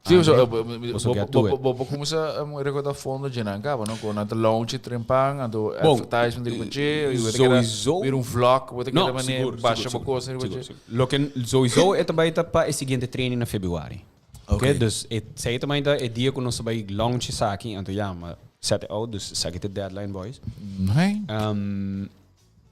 Sí, Andre? so, Boso get to it. bo bo kuminsá rekordá fondo dje nan kaba, no? Ku nan ta launch trempan, anto Bon, advertisement riba dje, i bo ta keda sowieso. bira un vlog, bo ta No, keda mane sigur, basha sigur, bo kos riba sigur, dje. sigur. Loke sowieso e ta bai ta pa e siguiente training na februari. Ok. Oké, dus e sei ta mainta e dia ku nos ta bai launch esaki, anto ya, ma set it out, dus esaki ta e deadline boys. Nee.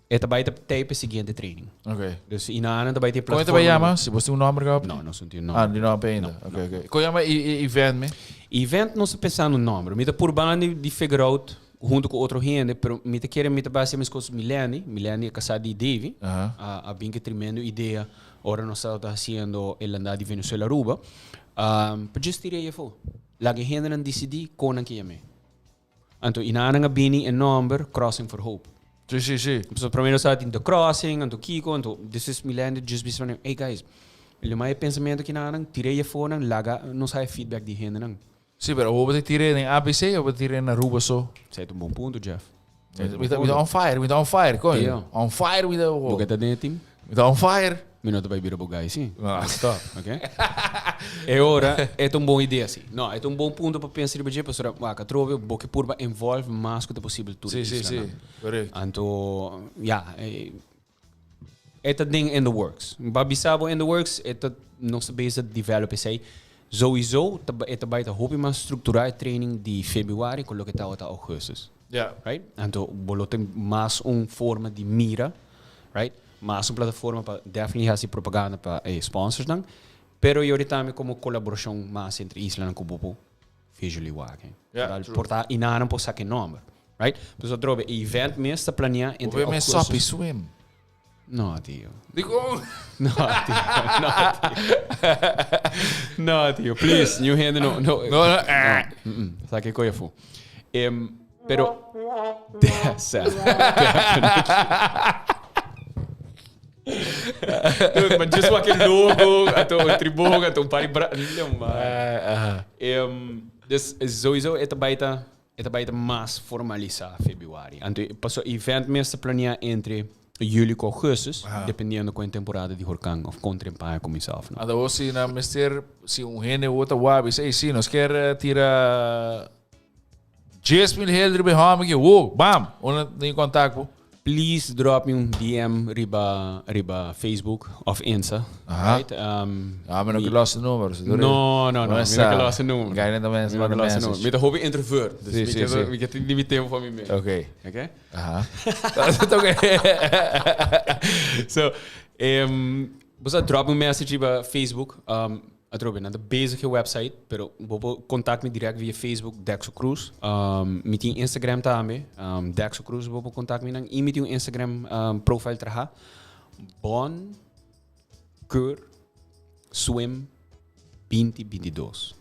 E ta bai ta tei pa e siguiente training. Ok. Dus i na anan ta bai tin e Kon e ta bai plataforma. yama? Si bo tin un nomber kaba? No, nos no tin un Ah, nomber. di nomber ainda. No, Ok, ok. Kon yama e e event me? Event nos ta pensando un nomber. Mi ta purbando di figure out hunto ku otro hende, pero mi ta kere mi ta bai hasi meskos Milendi, Milendi e kasá di Davy, Aha. a bin ku e tremendo idea Ora nos tabata haciendo e landá di Venezuela Aruba, pa just tira ei afó. Laga e hendenan dicidí kon nan ke yam'é. Anto i nan a bini e nomber Crossing for Hope. Sí, sí, sí. Pasobra promé nos tabatin The Crossing, anto kiko, anto this is Milena just bisa nan, hey guys, lo mai e pensamiento ki nan, tira ei afó nan, laga nos haya feedback di hendenan. Sí, pero bo ta tira den ABC o bo ta tira na Aruba so? Esei ta un bon punto, Jeff. Mi ta on fire, mi ta on fire, coño. Ja. On fire mi ta. Bo ke ta den e team? Mi ta on fire. Mi no ta bai bira bo guy, sí. No. Stop, ok? E ora, e ta un bon idea, sí. No, e ta un bon punto pa pensa riba dje, pasobra, wak, atrobe bo ke purba involve mas ku ta posibel tur Sí, sí, isla sí. nan. Correcto. Anto, ja, e ta den in the works. Mi pa bisa bo in the works, e ta, nos ta bezig develop esei. Sowieso ta, e ta bai ta hopi mas strukturá e training di februari ku loke tabata augustus. Ja. Right? Anto bo lo tin mas un forma di mira, right? Mas un plataforma pa definitely hasi propaganda pa e sponsorsnan, pero yori tambe komo kolaborashon mas entre islanan ku bo por visually wak. Ja, Vooral true. por ta i nan por saka e nomber, right? Dus atrobe e event mes ta planea entre Bo mes augustus. sopi swim. No, tio. Dikon? No, tio. No, tio. No, tio. Please, new hende no. No, No, no, eh. No. Mm -mm. Sa ke koe fu. Pero, Desa. Definitely. Dude, maar just wak e logo, ato un tribon, ato un par di bra... No, man. Aha. Dus sowieso e ta bai ta, e ta bai ta mas formalisa februari. Anto paso event mes ta planea entre juli ku augustus, dependiendo kon e temporada di horkan of kon trempaña kuminsa of no. Anto bo si nan mester, si un hende bo ta wak bisa, ey si nos kier tira 10,000 hel riba e hòmber aki, wo, bam! Unda tin kontak bo? Please drop mi un DM riba riba Facebook of Insta. Aha. Right? Um, Ah, mi no ke los numero. No, no, no. Mi no ke los numero. Gai no Mi no ke los numero. Mi ta hopi introvert. Dus Sí, mi sí, ke sí. mi ke tin mi tempo pa mi mes. Ok. Ok? Aha. Ok. So, em, bo sa drop un message riba Facebook. Um, atrobe, nan ta bezig e website, pero bo por contact mi direct via Facebook, Dexo Cruz. Um, mi tin Instagram tambe, um, Dexo Cruz bo por contact mi nan. Y mi tin un Instagram um, profile traha, Bon Keur Swim 2022.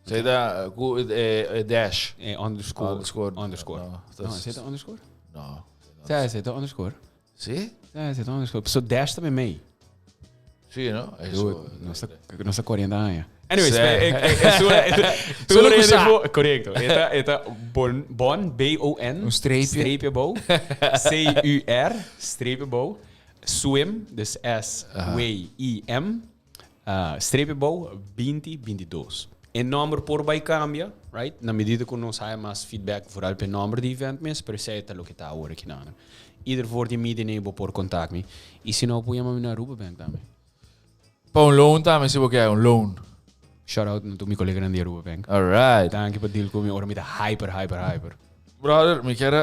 Zij da ku eh, dash. Eh, underscore. Underscore. Underscore. No, No, dat is het underscore? No. Ja, is het underscore? Sí? Ja, is het underscore. So dash tambe mee. Sí, no? Dude, nos ta, nos ta 40 aña. Anyways, Sí. Solo Solo ku Correcto. Eta bon, bon, B-O-N. Un streepje. Streepje bo. C-U-R, streepje bo. Swim, dus S-W-I-M. Streepje bo, 2022. E nomber por bai cambia, right? Na medida cu nos haya mas feedback, vooral p'e nomber di event mes, pero esey ta loke ta awor aki nan. Ieder voor di media nei bo por contact mi. Y si no, por yama mi na Aruba Bank tambe. Pa un loan tambe si bo kier, un loan. Shout out na tur mi coleganan di Aruba Bank. Alright. Danki pa deal cu mi ora mi ta hyper, hyper, hyper. Brother, mi kier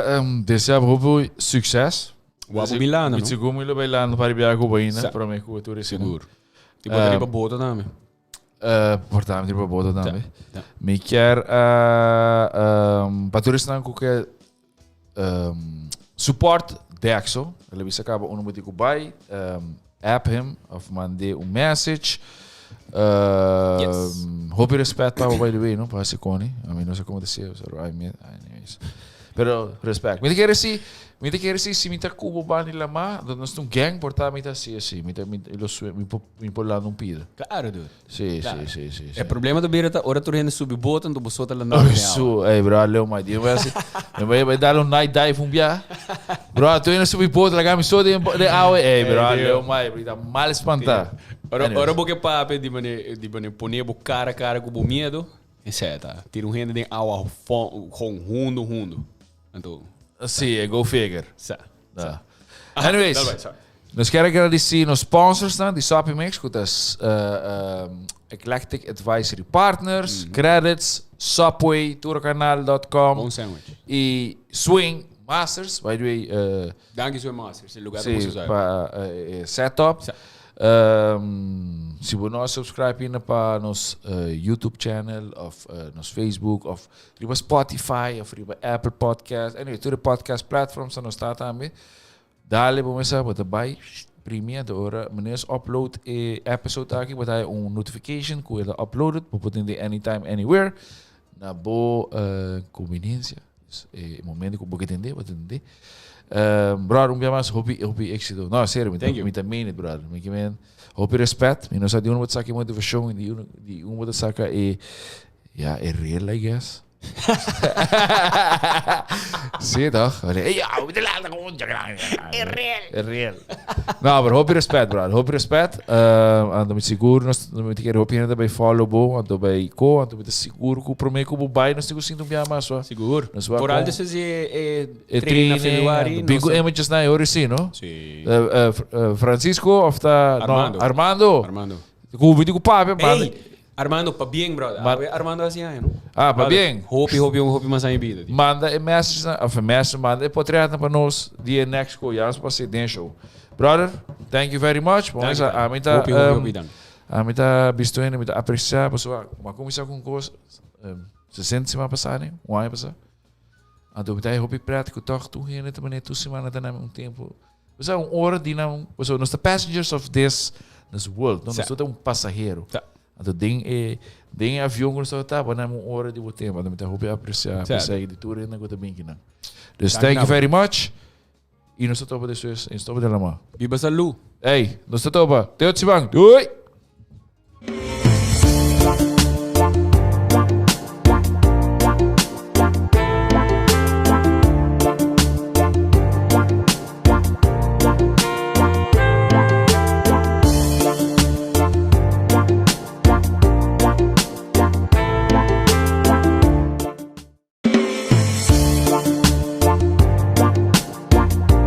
desea bo hopi succes. Wapu Milano, Mi no? sigur mi lo bay landa pa riba cu bo ainda, Sa. prome cu tur esina. Sigur. Y bo ta riba boto tambe. Por tambe riba boto tambe. Ja. Mi kier pa tur esnan cu ke support Dexo, el a bisa caba uno bo tin cu bay, app him of mande un message. Yes. Hopi respect pa bo by the way, no? Pa haci coni. A mi no sa como ta sea, pero I mean, anyways. Pero respect. Mi ta kere si, mi ta kere si, si mi ta cubo bani lama, dan nos ta un gang por ta mi ta haci asi. Mi ta, mi, lo sue, mi por, mi por landa un pida. Claro, dude. Sí, Claro. sí, sí, sí, sí. E problema ta bira ta ora tur hende subi boto, anto boso ta landa Ay, den awa. su, ey, bro, leo mai. Di voy así. Me voy a dar un night dive un bia. Bro, tu no subi boto, laga mi so den den awa. Ey, bro, Ey, tío. leo mai, bro, ta mal espanta. Ora, Anyways. ora bo ke papia di mane, di mane pone bo cara a cara ku bo miedo, esei ta. Tira un hende den awa fon, gewoon hundo hundo. Anto, Sí, go figure. sa. Da. Anyways, Dal bai, sorry. nos kier agradeci nos sponsorsnan di Soppy Mix, cu ta eh, Eclectic Advisory Partners, Credits, Subway, Tourcanal.com Bon sandwich. y Swing Masters. By the way, Danki Swing Masters, e lugar ta sí, boso sabi. pa setup. Sa. Si bo no a subscribe ainda pa nos YouTube channel of nos Facebook of riba Spotify of riba Apple Podcast, anyway, tur e podcast platforms nos ta tambe. Dale bo mesa, bo ta bai primi anto ora meneer upload e episode aki, bo ta haya un notification ku el a uploaded, bo por tende anytime, anywhere, na bo conveniencia. Dus e momento ku bo ke tende, bo ta tende. Brother, un bia mas, hopi, hopi éxito. No, serio, mi ta, Thank you. mi ta meen it, brother. Mi ke men, hopi respet. Mi no sa di uno bo ta saka e motivacion, di uno, di uno bo ta saka e, ja, e real, I guess. Sí, toch? Hey, ja, we moeten laten gewoon. E real. E real. No, maar hopi respet, brother. Hopi respet. Anto mi sigur, nos, mi ta kere hopi hende bay follow bo, anto bay ko, anto mi ta sigur ku prome ku bo bay, nos tin ku sinti un bia mas, wa. Sigur. Nos wa Vooral kon- dus is e, e E train na training, februari. anto bin ku nos- images na e ori si, no? Sí. Francisco of ta no, Armando. Armando. Armando. Ku mi di ku papia, manda. Ey, Armando, pa bien, brother. Ma- Awe Armando hasi aña, no? Ah, pa Brother, bien. Hopi, hopi, hopi mas aña bida. tío. Manda e message na, of e message, manda e portret na pa nos di e next ko. Ya nos pa den show. Brother, thank you very much. Bom, Dank esa, je. a mi ta, Hopi, hopi, hopi, dank. a mi ta bisto hende, mi ta aprecia, pasobra, ma cuminsa cu un cos, 60 semana pasa, ne? Un aña pasa. Anto mi ta hopi pret cu toch tur hende ta manera tur semana ta na un tempo. Osea, un ora di nan, osea, nos ta passengers of this, this world, no? Nos ta un pasahero. Anto den e, den e avion cu nos tabata, bo nan un ora di bo tempo. Anto mi ta hopi aprecia, aprecia di tur hende cu ta bin kinan. Dus Dank thank you na bo. very much. Y nos ta topa despues, y nos topa den la man. Biba salud. Ey, nos ta topa. Te otro siman. Doei!